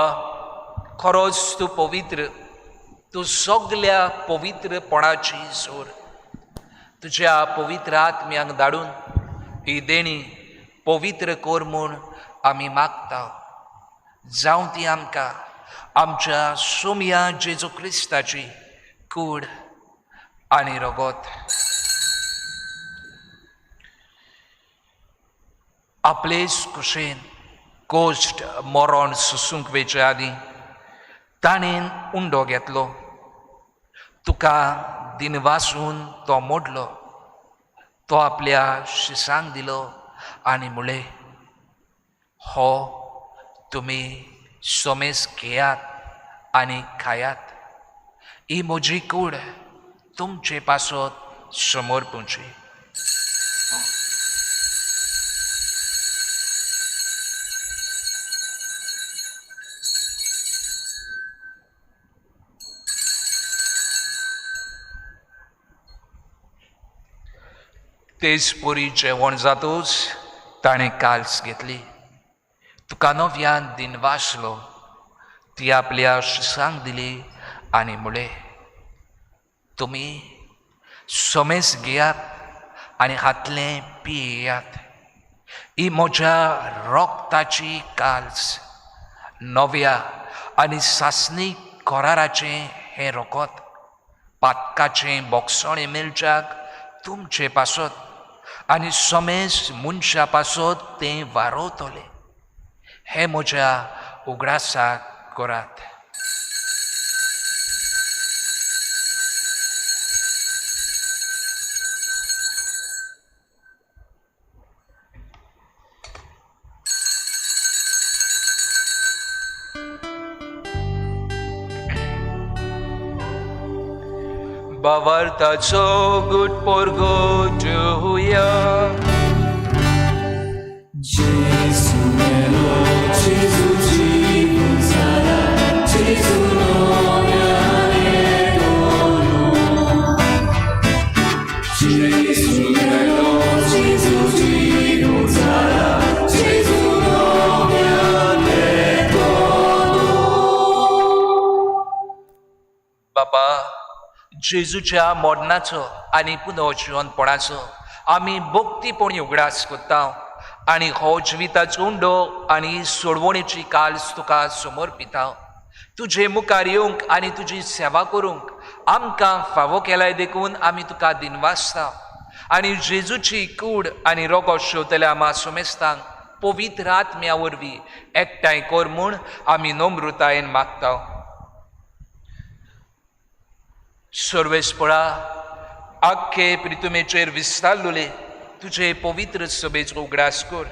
खरोच तूं पवित्र, तूं सगल्या पवित्रपणाची जोर. तुज्या पवित्र आत्म्यांक धाडून ही देणी पवित्र कर म्हूण आमी मागता. जावं ती आमकां आमच्या सोमया जेजू क्रिस्ताची कूड आनी रगत. आपलेच कुशेन कोश्ट मरण सुसूंक वेचे आदीं ताणें उंडो घेतलो, तुका दिनवासून तो मोडलो, तो आपल्या शिसांक दिलो आनी म्हळें, हो तुमी सोमेस घेयात आनी खायात, ही म्हजी कूड तुमचे पासत समर्पूची. तेच पुरी जेवण जातूच ताणें काल्स घेतली, तुका नव्यान दिनवासलो, ती आपल्या शिसांक दिली आनी म्हळें, तुमी सोमेस घेयात आनी हातलें पियेयात, ही म्हज्या रोगताची काल्स, नव्या आनी सासणीक कराराचें हें रोकोत पातकाचें बोगसणें मेळच्याक तुमचे पासत आनी समेस मनशा पासत तें वारोवतलें. हें म्हज्या उगडासाक करात. बावार्थाचो गुट पोरगोटुया. Gesù melo, Gesù ci sarà, Gesù nome eterno. Gesù melo, Gesù ci sarà, Gesù nome eterno. बाबा, जेजूच्या मोडणाचो आनी पुनर्जिवनपणाचो आमी भक्तीपणी उगडास करता आनी हो जिविताचो उंडो आनी सोडवणेची काल्स तुका समर्पिता. तुजे मुखार येवंक आनी तुजी सेवा करूंक आमकां फावो केलाय देखून आमी तुका दिनवासता. आनी जेजूची कूड आनी रोगो शेवतल्या आमा सोमेस्तांक पवित्र आत्म्या वरवीं एकठांय कर म्हूण आमी नम्रतायेन मागता. सर्वेस्परा, आख्खे प्रितुमेचेर विस्तारलेले तुजे पवित्र सभेचो उगडास कर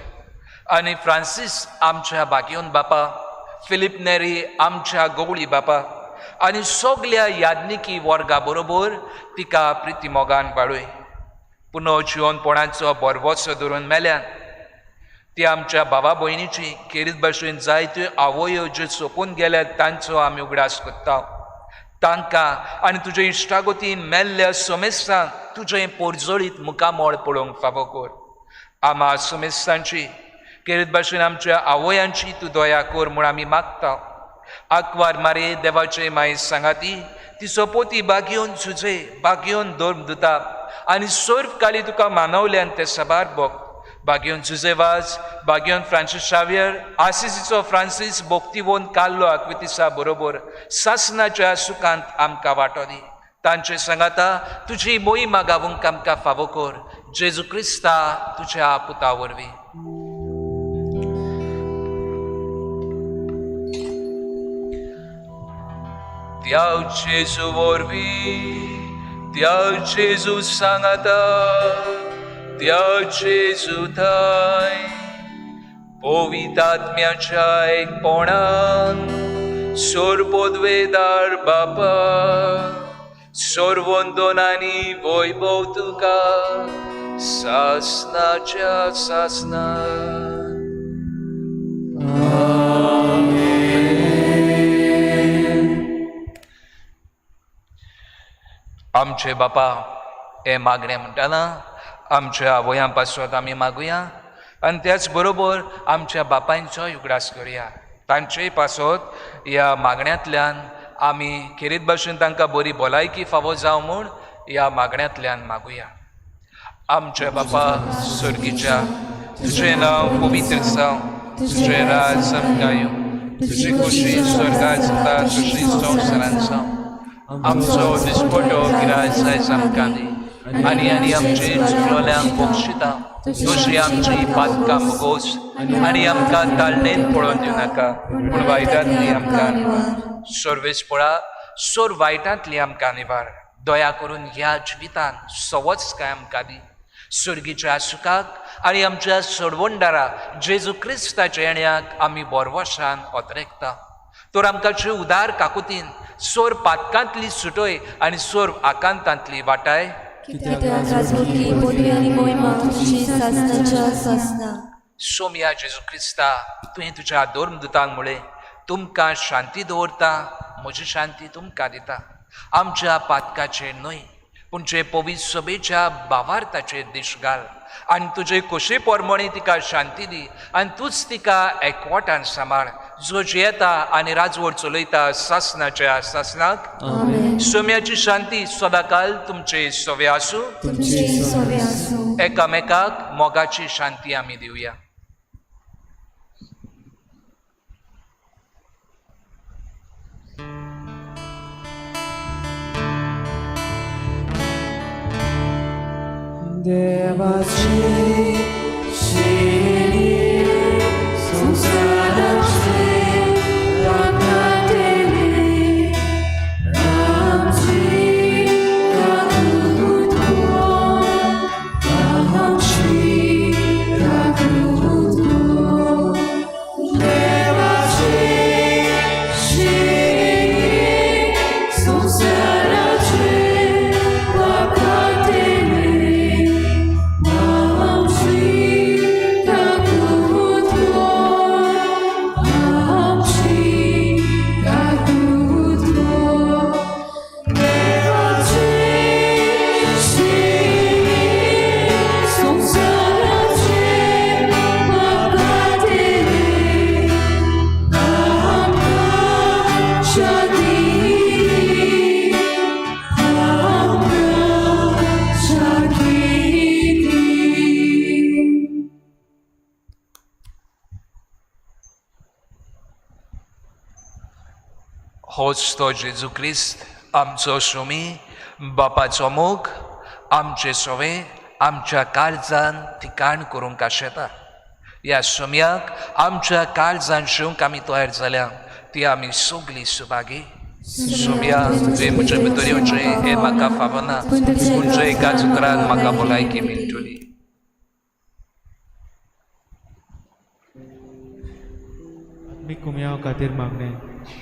आनी फ्रांसीस आमच्या बागयोन बापा, फिलीप नेरी आमच्या गवळी बापा आनी सगल्या याज्ञिकी वर्गा बरोबर तिका प्रितीमोगान वाडय. पुनर्जिवनपणाचो बरवसो धरून मेल्यान ती आमच्या भावा भयणीची खेरीत भाशेन जायत्यो आवयो ज्यो सोंपून गेल्यात तांचो आमी उगडास करता. तांकां आनी तुजे इश्टागतीन मेल्ल्या समेस्तांक तुजें पोरजळीत मुखामळ पळोवंक फावो कर. आमा समेस्तांची खेरीत भाशेन आमच्या आवयांची तूं दया कर म्हूण आमी मागता. आंकवार मारे देवाचे माये सांगाती तिचो पोती बागयोन सुजे बागयोन धर्म दिता आनी सर्व काली तुका मानवल्यान ते साबार भक्त बागयोन जुजेवाज, बागयोन फ्रांसीस शावियर, आसिसीचो फ्रांसीस भोक्तिवोन काल्लो आक्वितिसा बरोबर सासनाच्या सुखांत आमकां वांटो दी. तांचे सांगाता तुजी मोहिमा गावूंक आमकां फावो कर. जेजू क्रिस्ता तुज्या पुता वरवीं. त्या जेजू वरवीं, त्या जेजू सांगाता, त्या जेजू थांय पवित्र आत्म्याच्या एकपणान सोरपोदवेदार बापा, सोरवंदन आनी वैभव तुका सासनाच्या सासनान. आमचे बापा, हें मागणें म्हणटना आमच्या आवयां पासत आमी मागुया आनी त्याच बरोबर आमच्या बापायंचोय उगडास करुया. तांचेय पासत ह्या मागण्यांतल्यान आमी खेरीत भाशेन तांकां बरी भलायकी फावो जावं म्हूण ह्या मागण्यांतल्यान मागुया. आमच्या बापा सर्गीच्या, तुजें नांव पवित्र जावं, तुजें राज आमकां येवं, तुजी खोशी स्वर्गात जाता तशी संवसारांत जावं. आमचो दिसपटो गिराज आयज आमकां दी आनी आनी आमचे चुकलोल्यांक बक्षिता तशी आमची पातकां मुगोस आनी आमकां ताळणेन पळोवन दिवनाका पूण वायटांतली आमकां निवार. सर्वेस्परा, सोर वायटांतली आमकां निवार. दया करून ह्या जिवितान सवच काय आमकां दी. सर्गीच्या सुखाक आनी आमच्या सोडवणदारा जेजू क्रिस्ताच्या येण्याक आमी बोरवशान ओतरेकता. तर आमकां उदार काकुतीन सोर पातकांतली सुटय आनी सोर आकांतांतली वाटाय. सोमया जेजू क्रिस्ता, तुवें तुज्या धर्मदुतांक म्हळें, तुमकां शांती दवरता, म्हजी शांती तुमकां दिता. आमच्या पातकाचेर न्हय पूण जे पवित्र सभेच्या भावार्थाचेर दीश घाल आनी तुजे खोशे प्रमाणे तिका शांती दी आनी तूंच तिका एकवटान सांबाळ, जो जियेता आनी राजवट चलयता सासनाच्या सासनाक. सोम्याची शांती सदाकाल तुमचे सवे आसूं. एकामेकाक मोगाची शांती आमी दिवया. देवाची शिरी संवसाराचे राखतली आमची काकूत कर, आमची काकूत कर. देवाची शिरी संवसाराचे राखतली आमची काकूत कर, आमची काकूत कर. देवाची शिरी संवसाराचे राखतली आमकां शांती दी, आमकां शांती दी. होच तो जेजू क्रिस्त आमचो सुमी बापाचो मोग आमचे सोवे आमच्या काळजान ठिकाण करूंक आशेता. ह्या सुम्याक आमच्या काळजान शिवंक आमी तयार जाल्या ती आमी सगळीं सुभागी. सुम्या, तुवें म्हजे भितर येवचें हें म्हाका फावना, पूण तुज्या एकाच उतरान म्हाका भलायकी मेळटली. आत्मीक कुमयाव खातीर मागणें.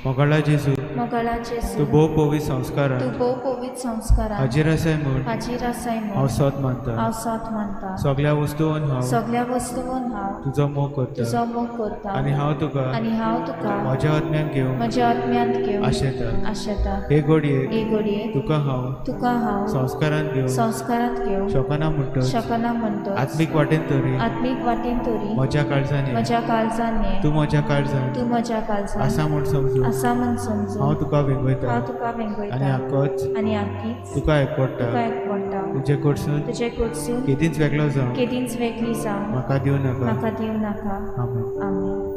मोगाळा जेजू, मोगाळा जेजू, तूं भोव पवित्र संस्कारान तूं भोव पवित्र संस्कारान हाजीर आसाय म्हूण हाजीर आसाय म्हूण हांव सोद मानता. हांव सोद मानता. सगळ्या वस्तून हांव सगळ्या वस्तून हांव तुजो मोग करता तुजो मोग करता आनी हांव तुका आनी हांव तुका म्हज्या आत्म्यान घेवंक म्हज्या आत्म्यांत घेवंक आशेता. आशेता. हे घडयेक हे घडयेक तुका हांव तुका हांव संस्कारांत घेवंक संस्कारांत घेवंक शकना म्हणटच शकना म्हणटच आत्मीक वाटेन तरी आत्मीक वाटेन तरी म्हज्या काळजान ये. म्हज्या काळजान ये. तूं म्हज्या काळजान तूं म्हज्या काळजान आसा म्हूण समजून आसा म्हूण समजून हांव तुका वेंगयता हांव तुका वेंगयता आनी हाकोच आनी हाकीच तुका एकवडटा. तुका एकवडटा. तुजे कडसून तुजे कडसून केदींच वेगळो जावं केदींच वेगळी जावं म्हाका दिवं नाका. म्हाका दिवं नाका. आमेन. आमेन.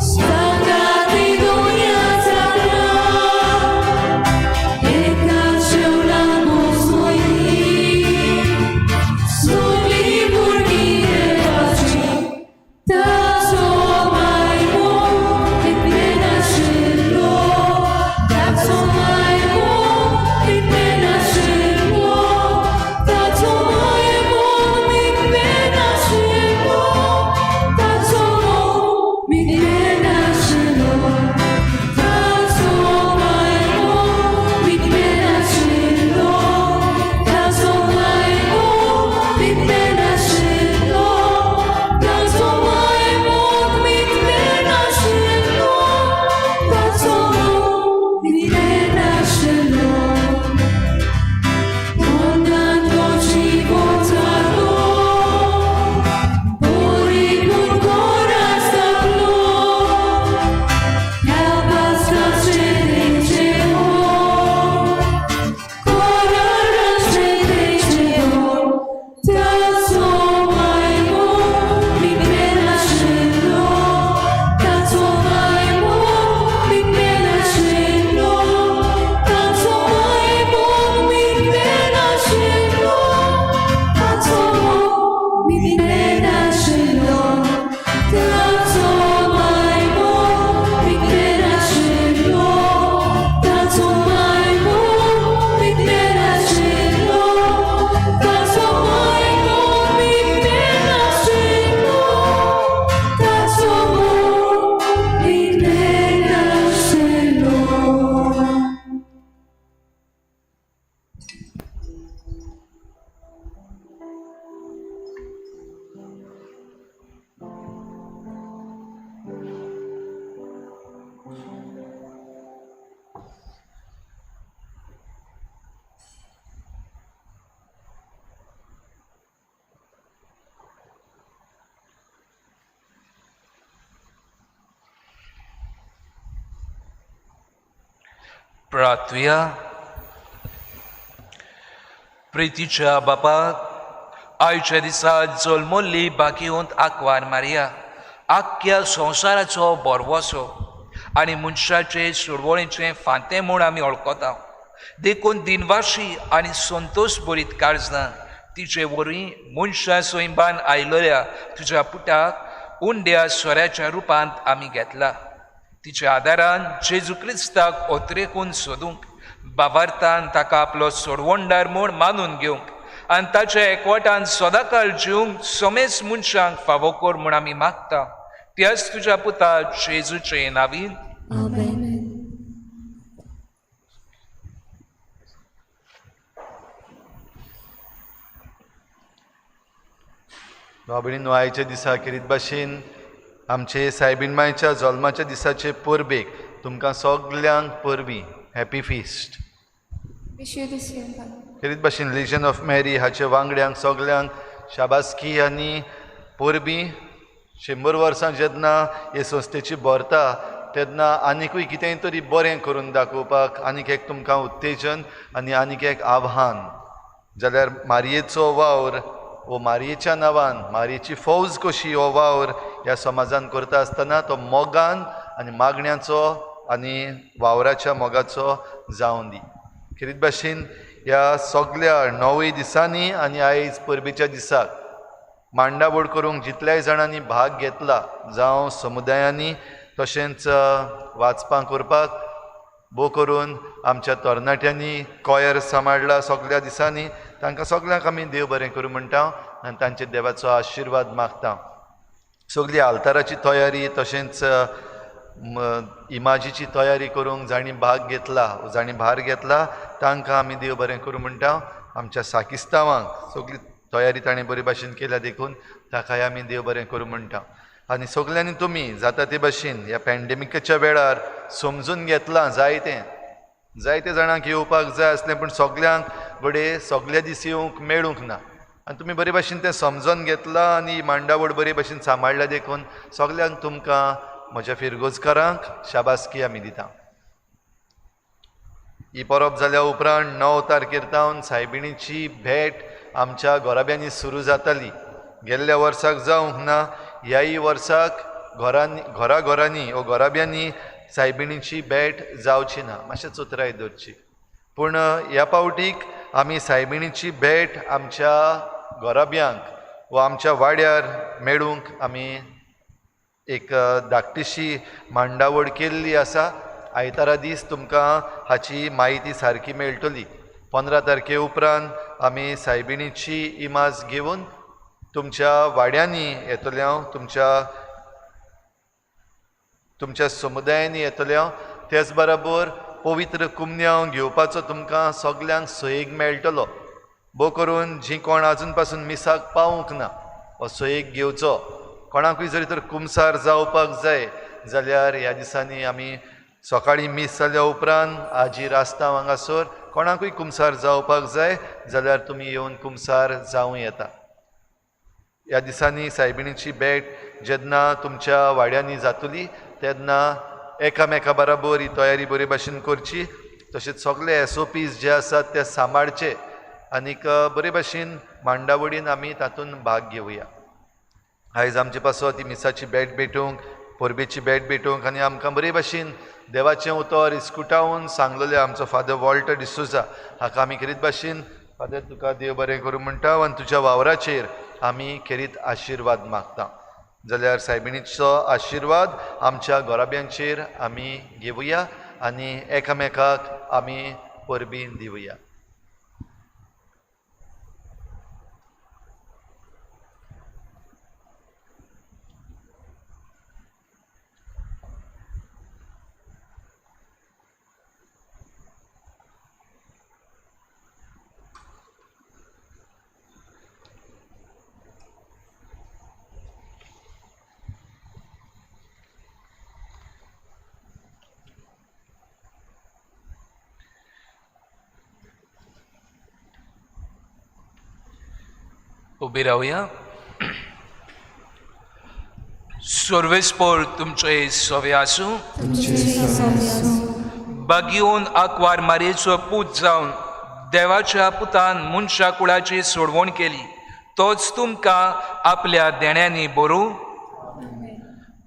Sangati dunia प्रार्थुया. प्रितीच्या बापा, आयच्या दिसा जल्मल्ली बाकिवंत आंकवार मारिया आख्ख्या संवसाराचो भरवसो आनी मनशाचे सुरवळीचें फांतें म्हूण आमी वळखता. देखून दिनवाशी आनी संतोश बरीत काळजां तिचे वरवीं मनशा सैंबान आयलेल्या तुज्या पुताक उंड्या सोऱ्याच्या रुपांत आमी घेतला. तिच्या आदारान जेजू क्रिस्ताक ओतरेकून सोदूंक, बाबार्थान ताका आपलो सोडवणदार म्हूण मानून घेवंक आनी ताच्या एकवटान सदांकाळ जिवंक समेस्त मनशांक फावो कर म्हूण आमी मागता. त्याच तुज्या पुता जेजूचे नावीन. आमेन. भाव भयणींनो, आयच्या दिसा खेरीत भाशेन आमचे सायबीण मायच्या जल्माच्या दिसाचे परबेक तुमकां सगल्यांक परबीं. Happy feast. Wish you the same, Father. खेरीत भाशेन लिजन ऑफ मॅरी हाचे वांगड्यांक सगल्यांक शाबासकी आनी परबीं. 100 वर्सां जेन्ना हे संस्थेची भरता तेन्ना आनिकूय कितेंय तरी बरें करून दाखोवपाक आनीक एक तुमकां उत्तेजन आनी आनीक एक आव्हान. जाल्यार मारयेचो वावर वो मारयेच्या नांवान मारयेची फौज कशी हो वावर ह्या समाजान करता आसतना तो मोगान आनी मागण्याचो आनी वावराच्या मोगाचो जावं दी. खेरीत भाशेन ह्या सगल्या 9 दिसांनी आनी आयज परबेच्या दिसाक मांडावळ करूंक जितल्याय जाणांनी भाग घेतला, जावं समुदायांनी तशेंच वाचपां करपाक भोव करून आमच्या तरणाट्यांनी कॉयर सांबाळला सगल्या दिसांनी, तांकां सगल्यांक आमी देव बरें करूं म्हणटा आनी तांचे देवाचो आशिर्वाद मागता. सगली आल्ताराची तयारी तशेंच इमाजीची तयारी करूंक जांणी भाग घेतला जांणी भार घेतला तांकां आमी देव बरें करूं म्हणटा. आमच्या साकिस्तांवांक सगली तयारी ताणें बरे भाशेन केल्या देखून ताकाय आमी देव बरें करूं म्हणटा. आनी सगल्यांनी तुमी जाता ते भाशेन ह्या पॅन्डेमिकाच्या वेळार समजून घेतलां जायतें जायते जाणांक येवपाक जाय आसलें पूण सगल्यांक घडये सगल्या दीस येवंक मेळूंक ना आनी तुमी बरे भाशेन तें समजून घेतलां आनी मांडावळ बरे भाशेन सांबाळ्ळ्या देखून सगल्यांक तुमकां म्हज्या फिरगोजकारांक शाबासकी आमी दिता. ही परब जाल्या उपरांत 9 तारखेर तावन सायबिणीची भेट आमच्या घराब्यांनी सुरू जाताली. गेल्ल्या वर्साक जावंक ना, ह्याय वर्साक घरांनी घराघरांनी वो घराब्यांनी सायबिणीची भेट जावची ना, मातशें चतुराय दवरची. पूण ह्या पावटीक आमी सायबिणीची भेट आमच्या घराब्यांक वो आमच्या वाड्यार मेळूंक आमी एक धाकटीशी मांडावळ केल्ली आसा. आयतारा दीस तुमकां हाची म्हायती सारकी मेळटली. 15 तारखे उपरांत आमी सायबिणीची इमाज घेवन तुमच्या वाड्यांनी येतले हांव, तुमच्या समुदायांनी येतले हांव. तेच बराबर पवित्र कुमन्यांव घेवपाचो तुमकां सगल्यांक सोयेक मेळटलो. भोव करून जीं कोण आजून पासून मिसाक पावूंक ना हो सोयेक घेवचो. कोणाकूय जरी तर कुमसार जावपाक जाय जाल्यार ह्या दिसांनी आमी सकाळीं मीस जाल्या उपरांत आजी रास्तांव हांगासर कोणाकूय कुमसार जावपाक जाय जाल्यार तुमी येवन कुमसार जावं येता. ह्या दिसांनी सायबिणीची भेट जेन्ना तुमच्या वाड्यांनी जातली तेन्ना एकामेका बराबर ही तयारी बरे भाशेन करची. तशेंच सगळे SOPs जे आसात ते सांबाळचे आनीक बरे भाशेन मांडावळीन आमी तातूंत भाग घेवया. आयज आमचे पासत ही मिसाची भेट भेटूंक, परबेची भेट भेटूंक आनी आमकां बरे भाशेन देवाचें उतर इस्कुटावन सांगलेलें आमचो फादर वॉल्टर डिसोजा हाका आमी खेरीत भाशेन फादर तुका देव बरें करूं म्हणटा आनी तुज्या वावराचेर आमी खेरीत आशिर्वाद मागता. जाल्यार सायबिणीचो आशिर्वाद आमच्या घराब्यांचेर आमी घेवया आनी एकामेकाक आमी परबीं दिवया. उबी रावया. सर्वेस्पोर तुमचे सवे आसूं. बागयोन आंकवार मारयेचो पूत जावन देवाच्या पुतान मनशा कुळाची सोडवण केली, तोच तुमकां आपल्या देण्यांनी बरूं.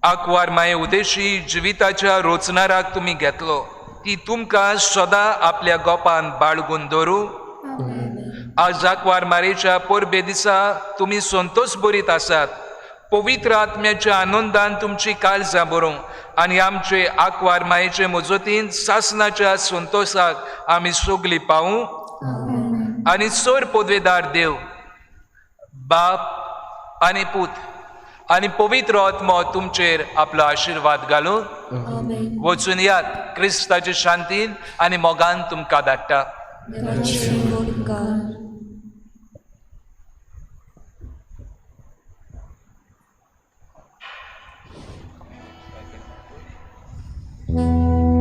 आंकवार माये उदेशी जिविताच्या रोचनाराक तुमी घेतलो, ती तुमकां सदां आपल्या गोपान बाळगून दवरूं. आज आंकवार मारयेच्या परबे दिसा तुमी संतोश बरीत आसात. पवित्र आत्म्याच्या आनंदान तुमची काळजां बरोवं आनी आमचे आंकवार मायेचे मजतीन सासनाच्या संतोशाक आमी सगलीं पावूं. आनी सोर पदवेदार देव बाप आनी पूत आनी पवित्र आत्मो तुमचेर आपलो आशिर्वाद घालून वचून यात. क्रिस्ताचे शांतीन आनी मोगान तुमकां धाडटा. Aqua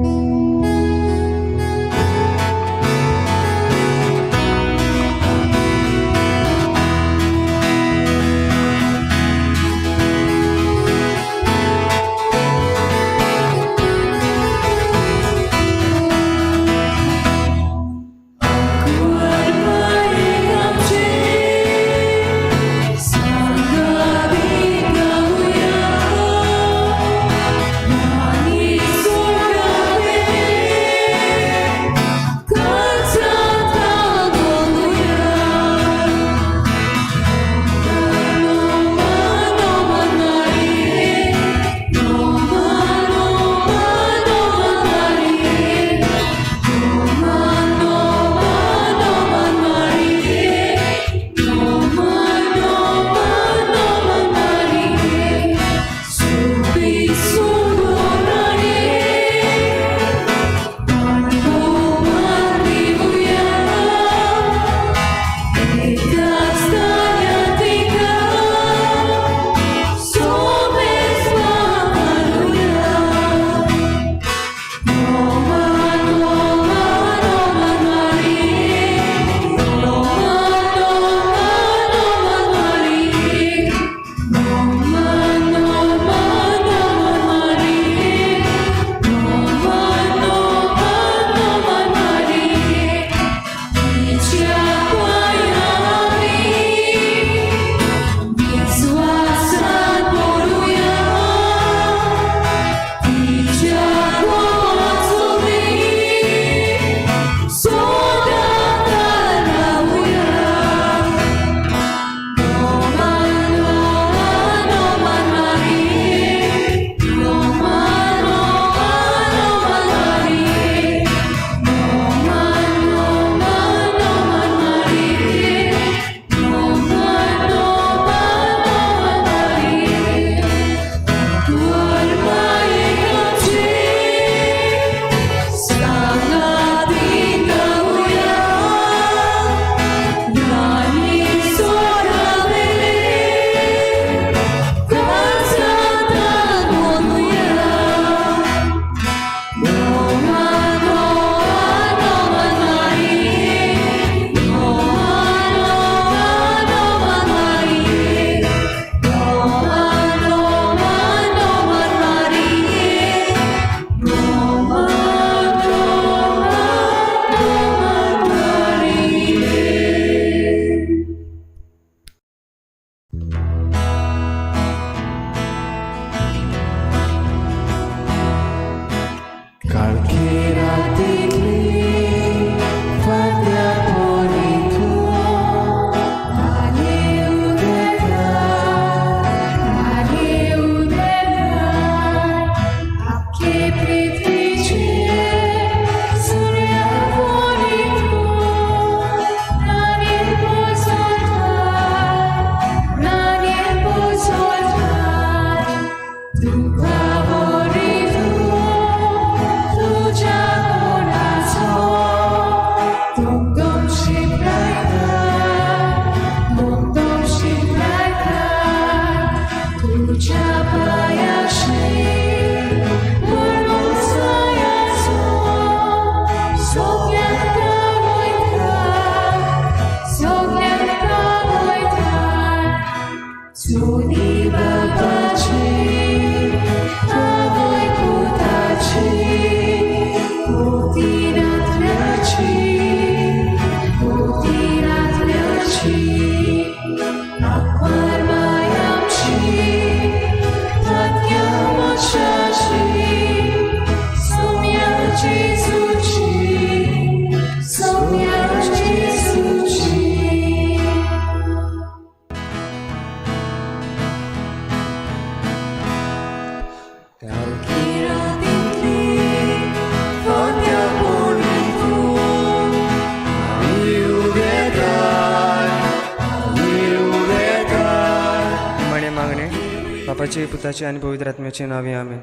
बापाचे, पुताचे आनी पवित्र आत्म्याचे नांवे, आमेन.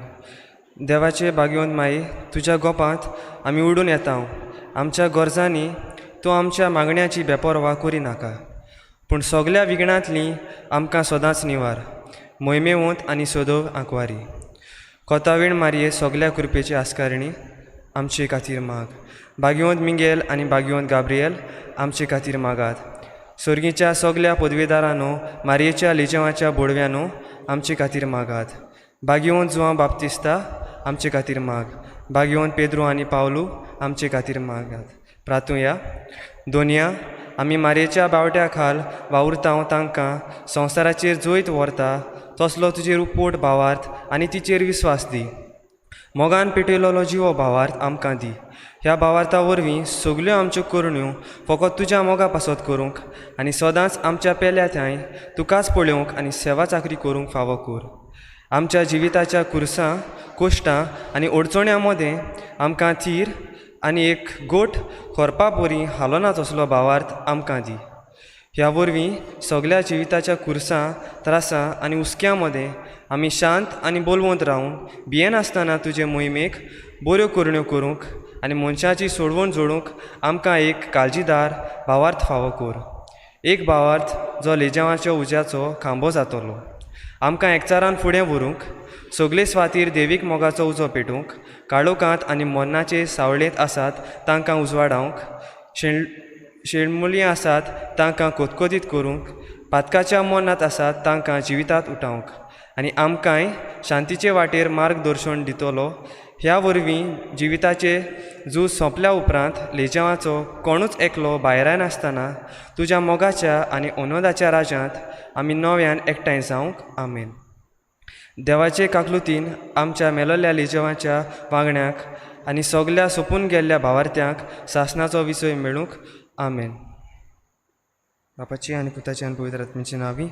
देवाचे भाग्यवंत माई, तुज्या गोपांत आमी उडून येता. आमच्या गरजांनी तूं आमच्या मागण्याची बेपर्वा करिनाका, पूण सगल्या विघ्नांतली आमकां सदांच निवार. मोहिमेवंत आनी सदव आंकवारी कोतावीण मारये, सगल्या कृपेची आस्कारणी, आमचे खातीर माग. भाग्यवंत मिंगेल आनी भाग्यवंत गाब्रियल, आमचे खातीर मागात. सर्गीच्या सगल्या पदवेदारांनो, मारयेच्या लिजेवाच्या बोडव्यानो, आमचे खातीर मागात. भाग्यवंत जुवां बाप्तिस्ता, आमचे खातीर माग. भाग्यवंत पेद्रू आनी पावलू, आमचे खातीर मागात. प्रातुया दोनया, आमी मारयेच्या बावट्या खाल वावुरता, तांकां संवसाराचेर जैत व्हरता तसलो तुजेर उपोट भावार्थ आनी तिचेर विस्वास दी. मोगान पेटयलेलो जिवो भावार्थ आमकां दी. ह्या भावार्था वरवीं सगल्यो आमच्यो करण्यो फकत तुज्या मोगा पासत करूंक आनी सदांच आमच्या पेल्या थंय तुकाच पळोवंक आनी सेवा चाकरी करूंक फावो कर. आमच्या जिविताच्या कुर्सां, कोश्टां आनी अडचण्यां मदें आमकां थीर आनी एक गोट खोरपा परी हालोना तसलो भावार्थ आमकां दी. ह्या वरवीं सगल्या जिविताच्या कुर्सां, त्रासां आनी हुस्क्यां मदें आमी शांत आनी बोलवंत रावून भियेनासतना तुजे मोहिमेक बऱ्यो करण्यो करूंक आनी मनशाची सोडवण जोडूंक आमकां एक काळजीदार भावार्थ फावो कर. एक भावार्थ जो लेजावाच्या उज्याचो खांबो जातलो, आमकां एकचारान फुडें व्हरूंक, सगळे स्वातीर देवीक मोगाचो उजो पेटोवंक, काळोखांत आनी मरणाचे सावळेंत आसात तांकां उजवाडावंक, शेणमुली आसात तांकां कोतकोतीत करूंक, पातकाच्या मरणांत आसात तांकां जिवितांत उठावंक आनी आमकांय शांतीचे वाटेर मार्गदर्शन दितलो. ह्या वरवीं जिविताचे झूज सोंपल्या उपरांत लेजावाचो कोणूच एकलो भायरायनासतना तुज्या मोगाच्या आनी अनोदाच्या राज्यांत आमी नव्यान एकठांय जावंक. आमेन. देवाचे काकलुतीन आमच्या मेलोल्या लेजावाच्या वागण्याक आनी सगल्या सोंपून गेल्ल्या भावार्थ्यांक सासणाचो विसय मेळूंक. आमेन. बापाची आनी पुताची आनी पवित्र आत्म्याची नांवी.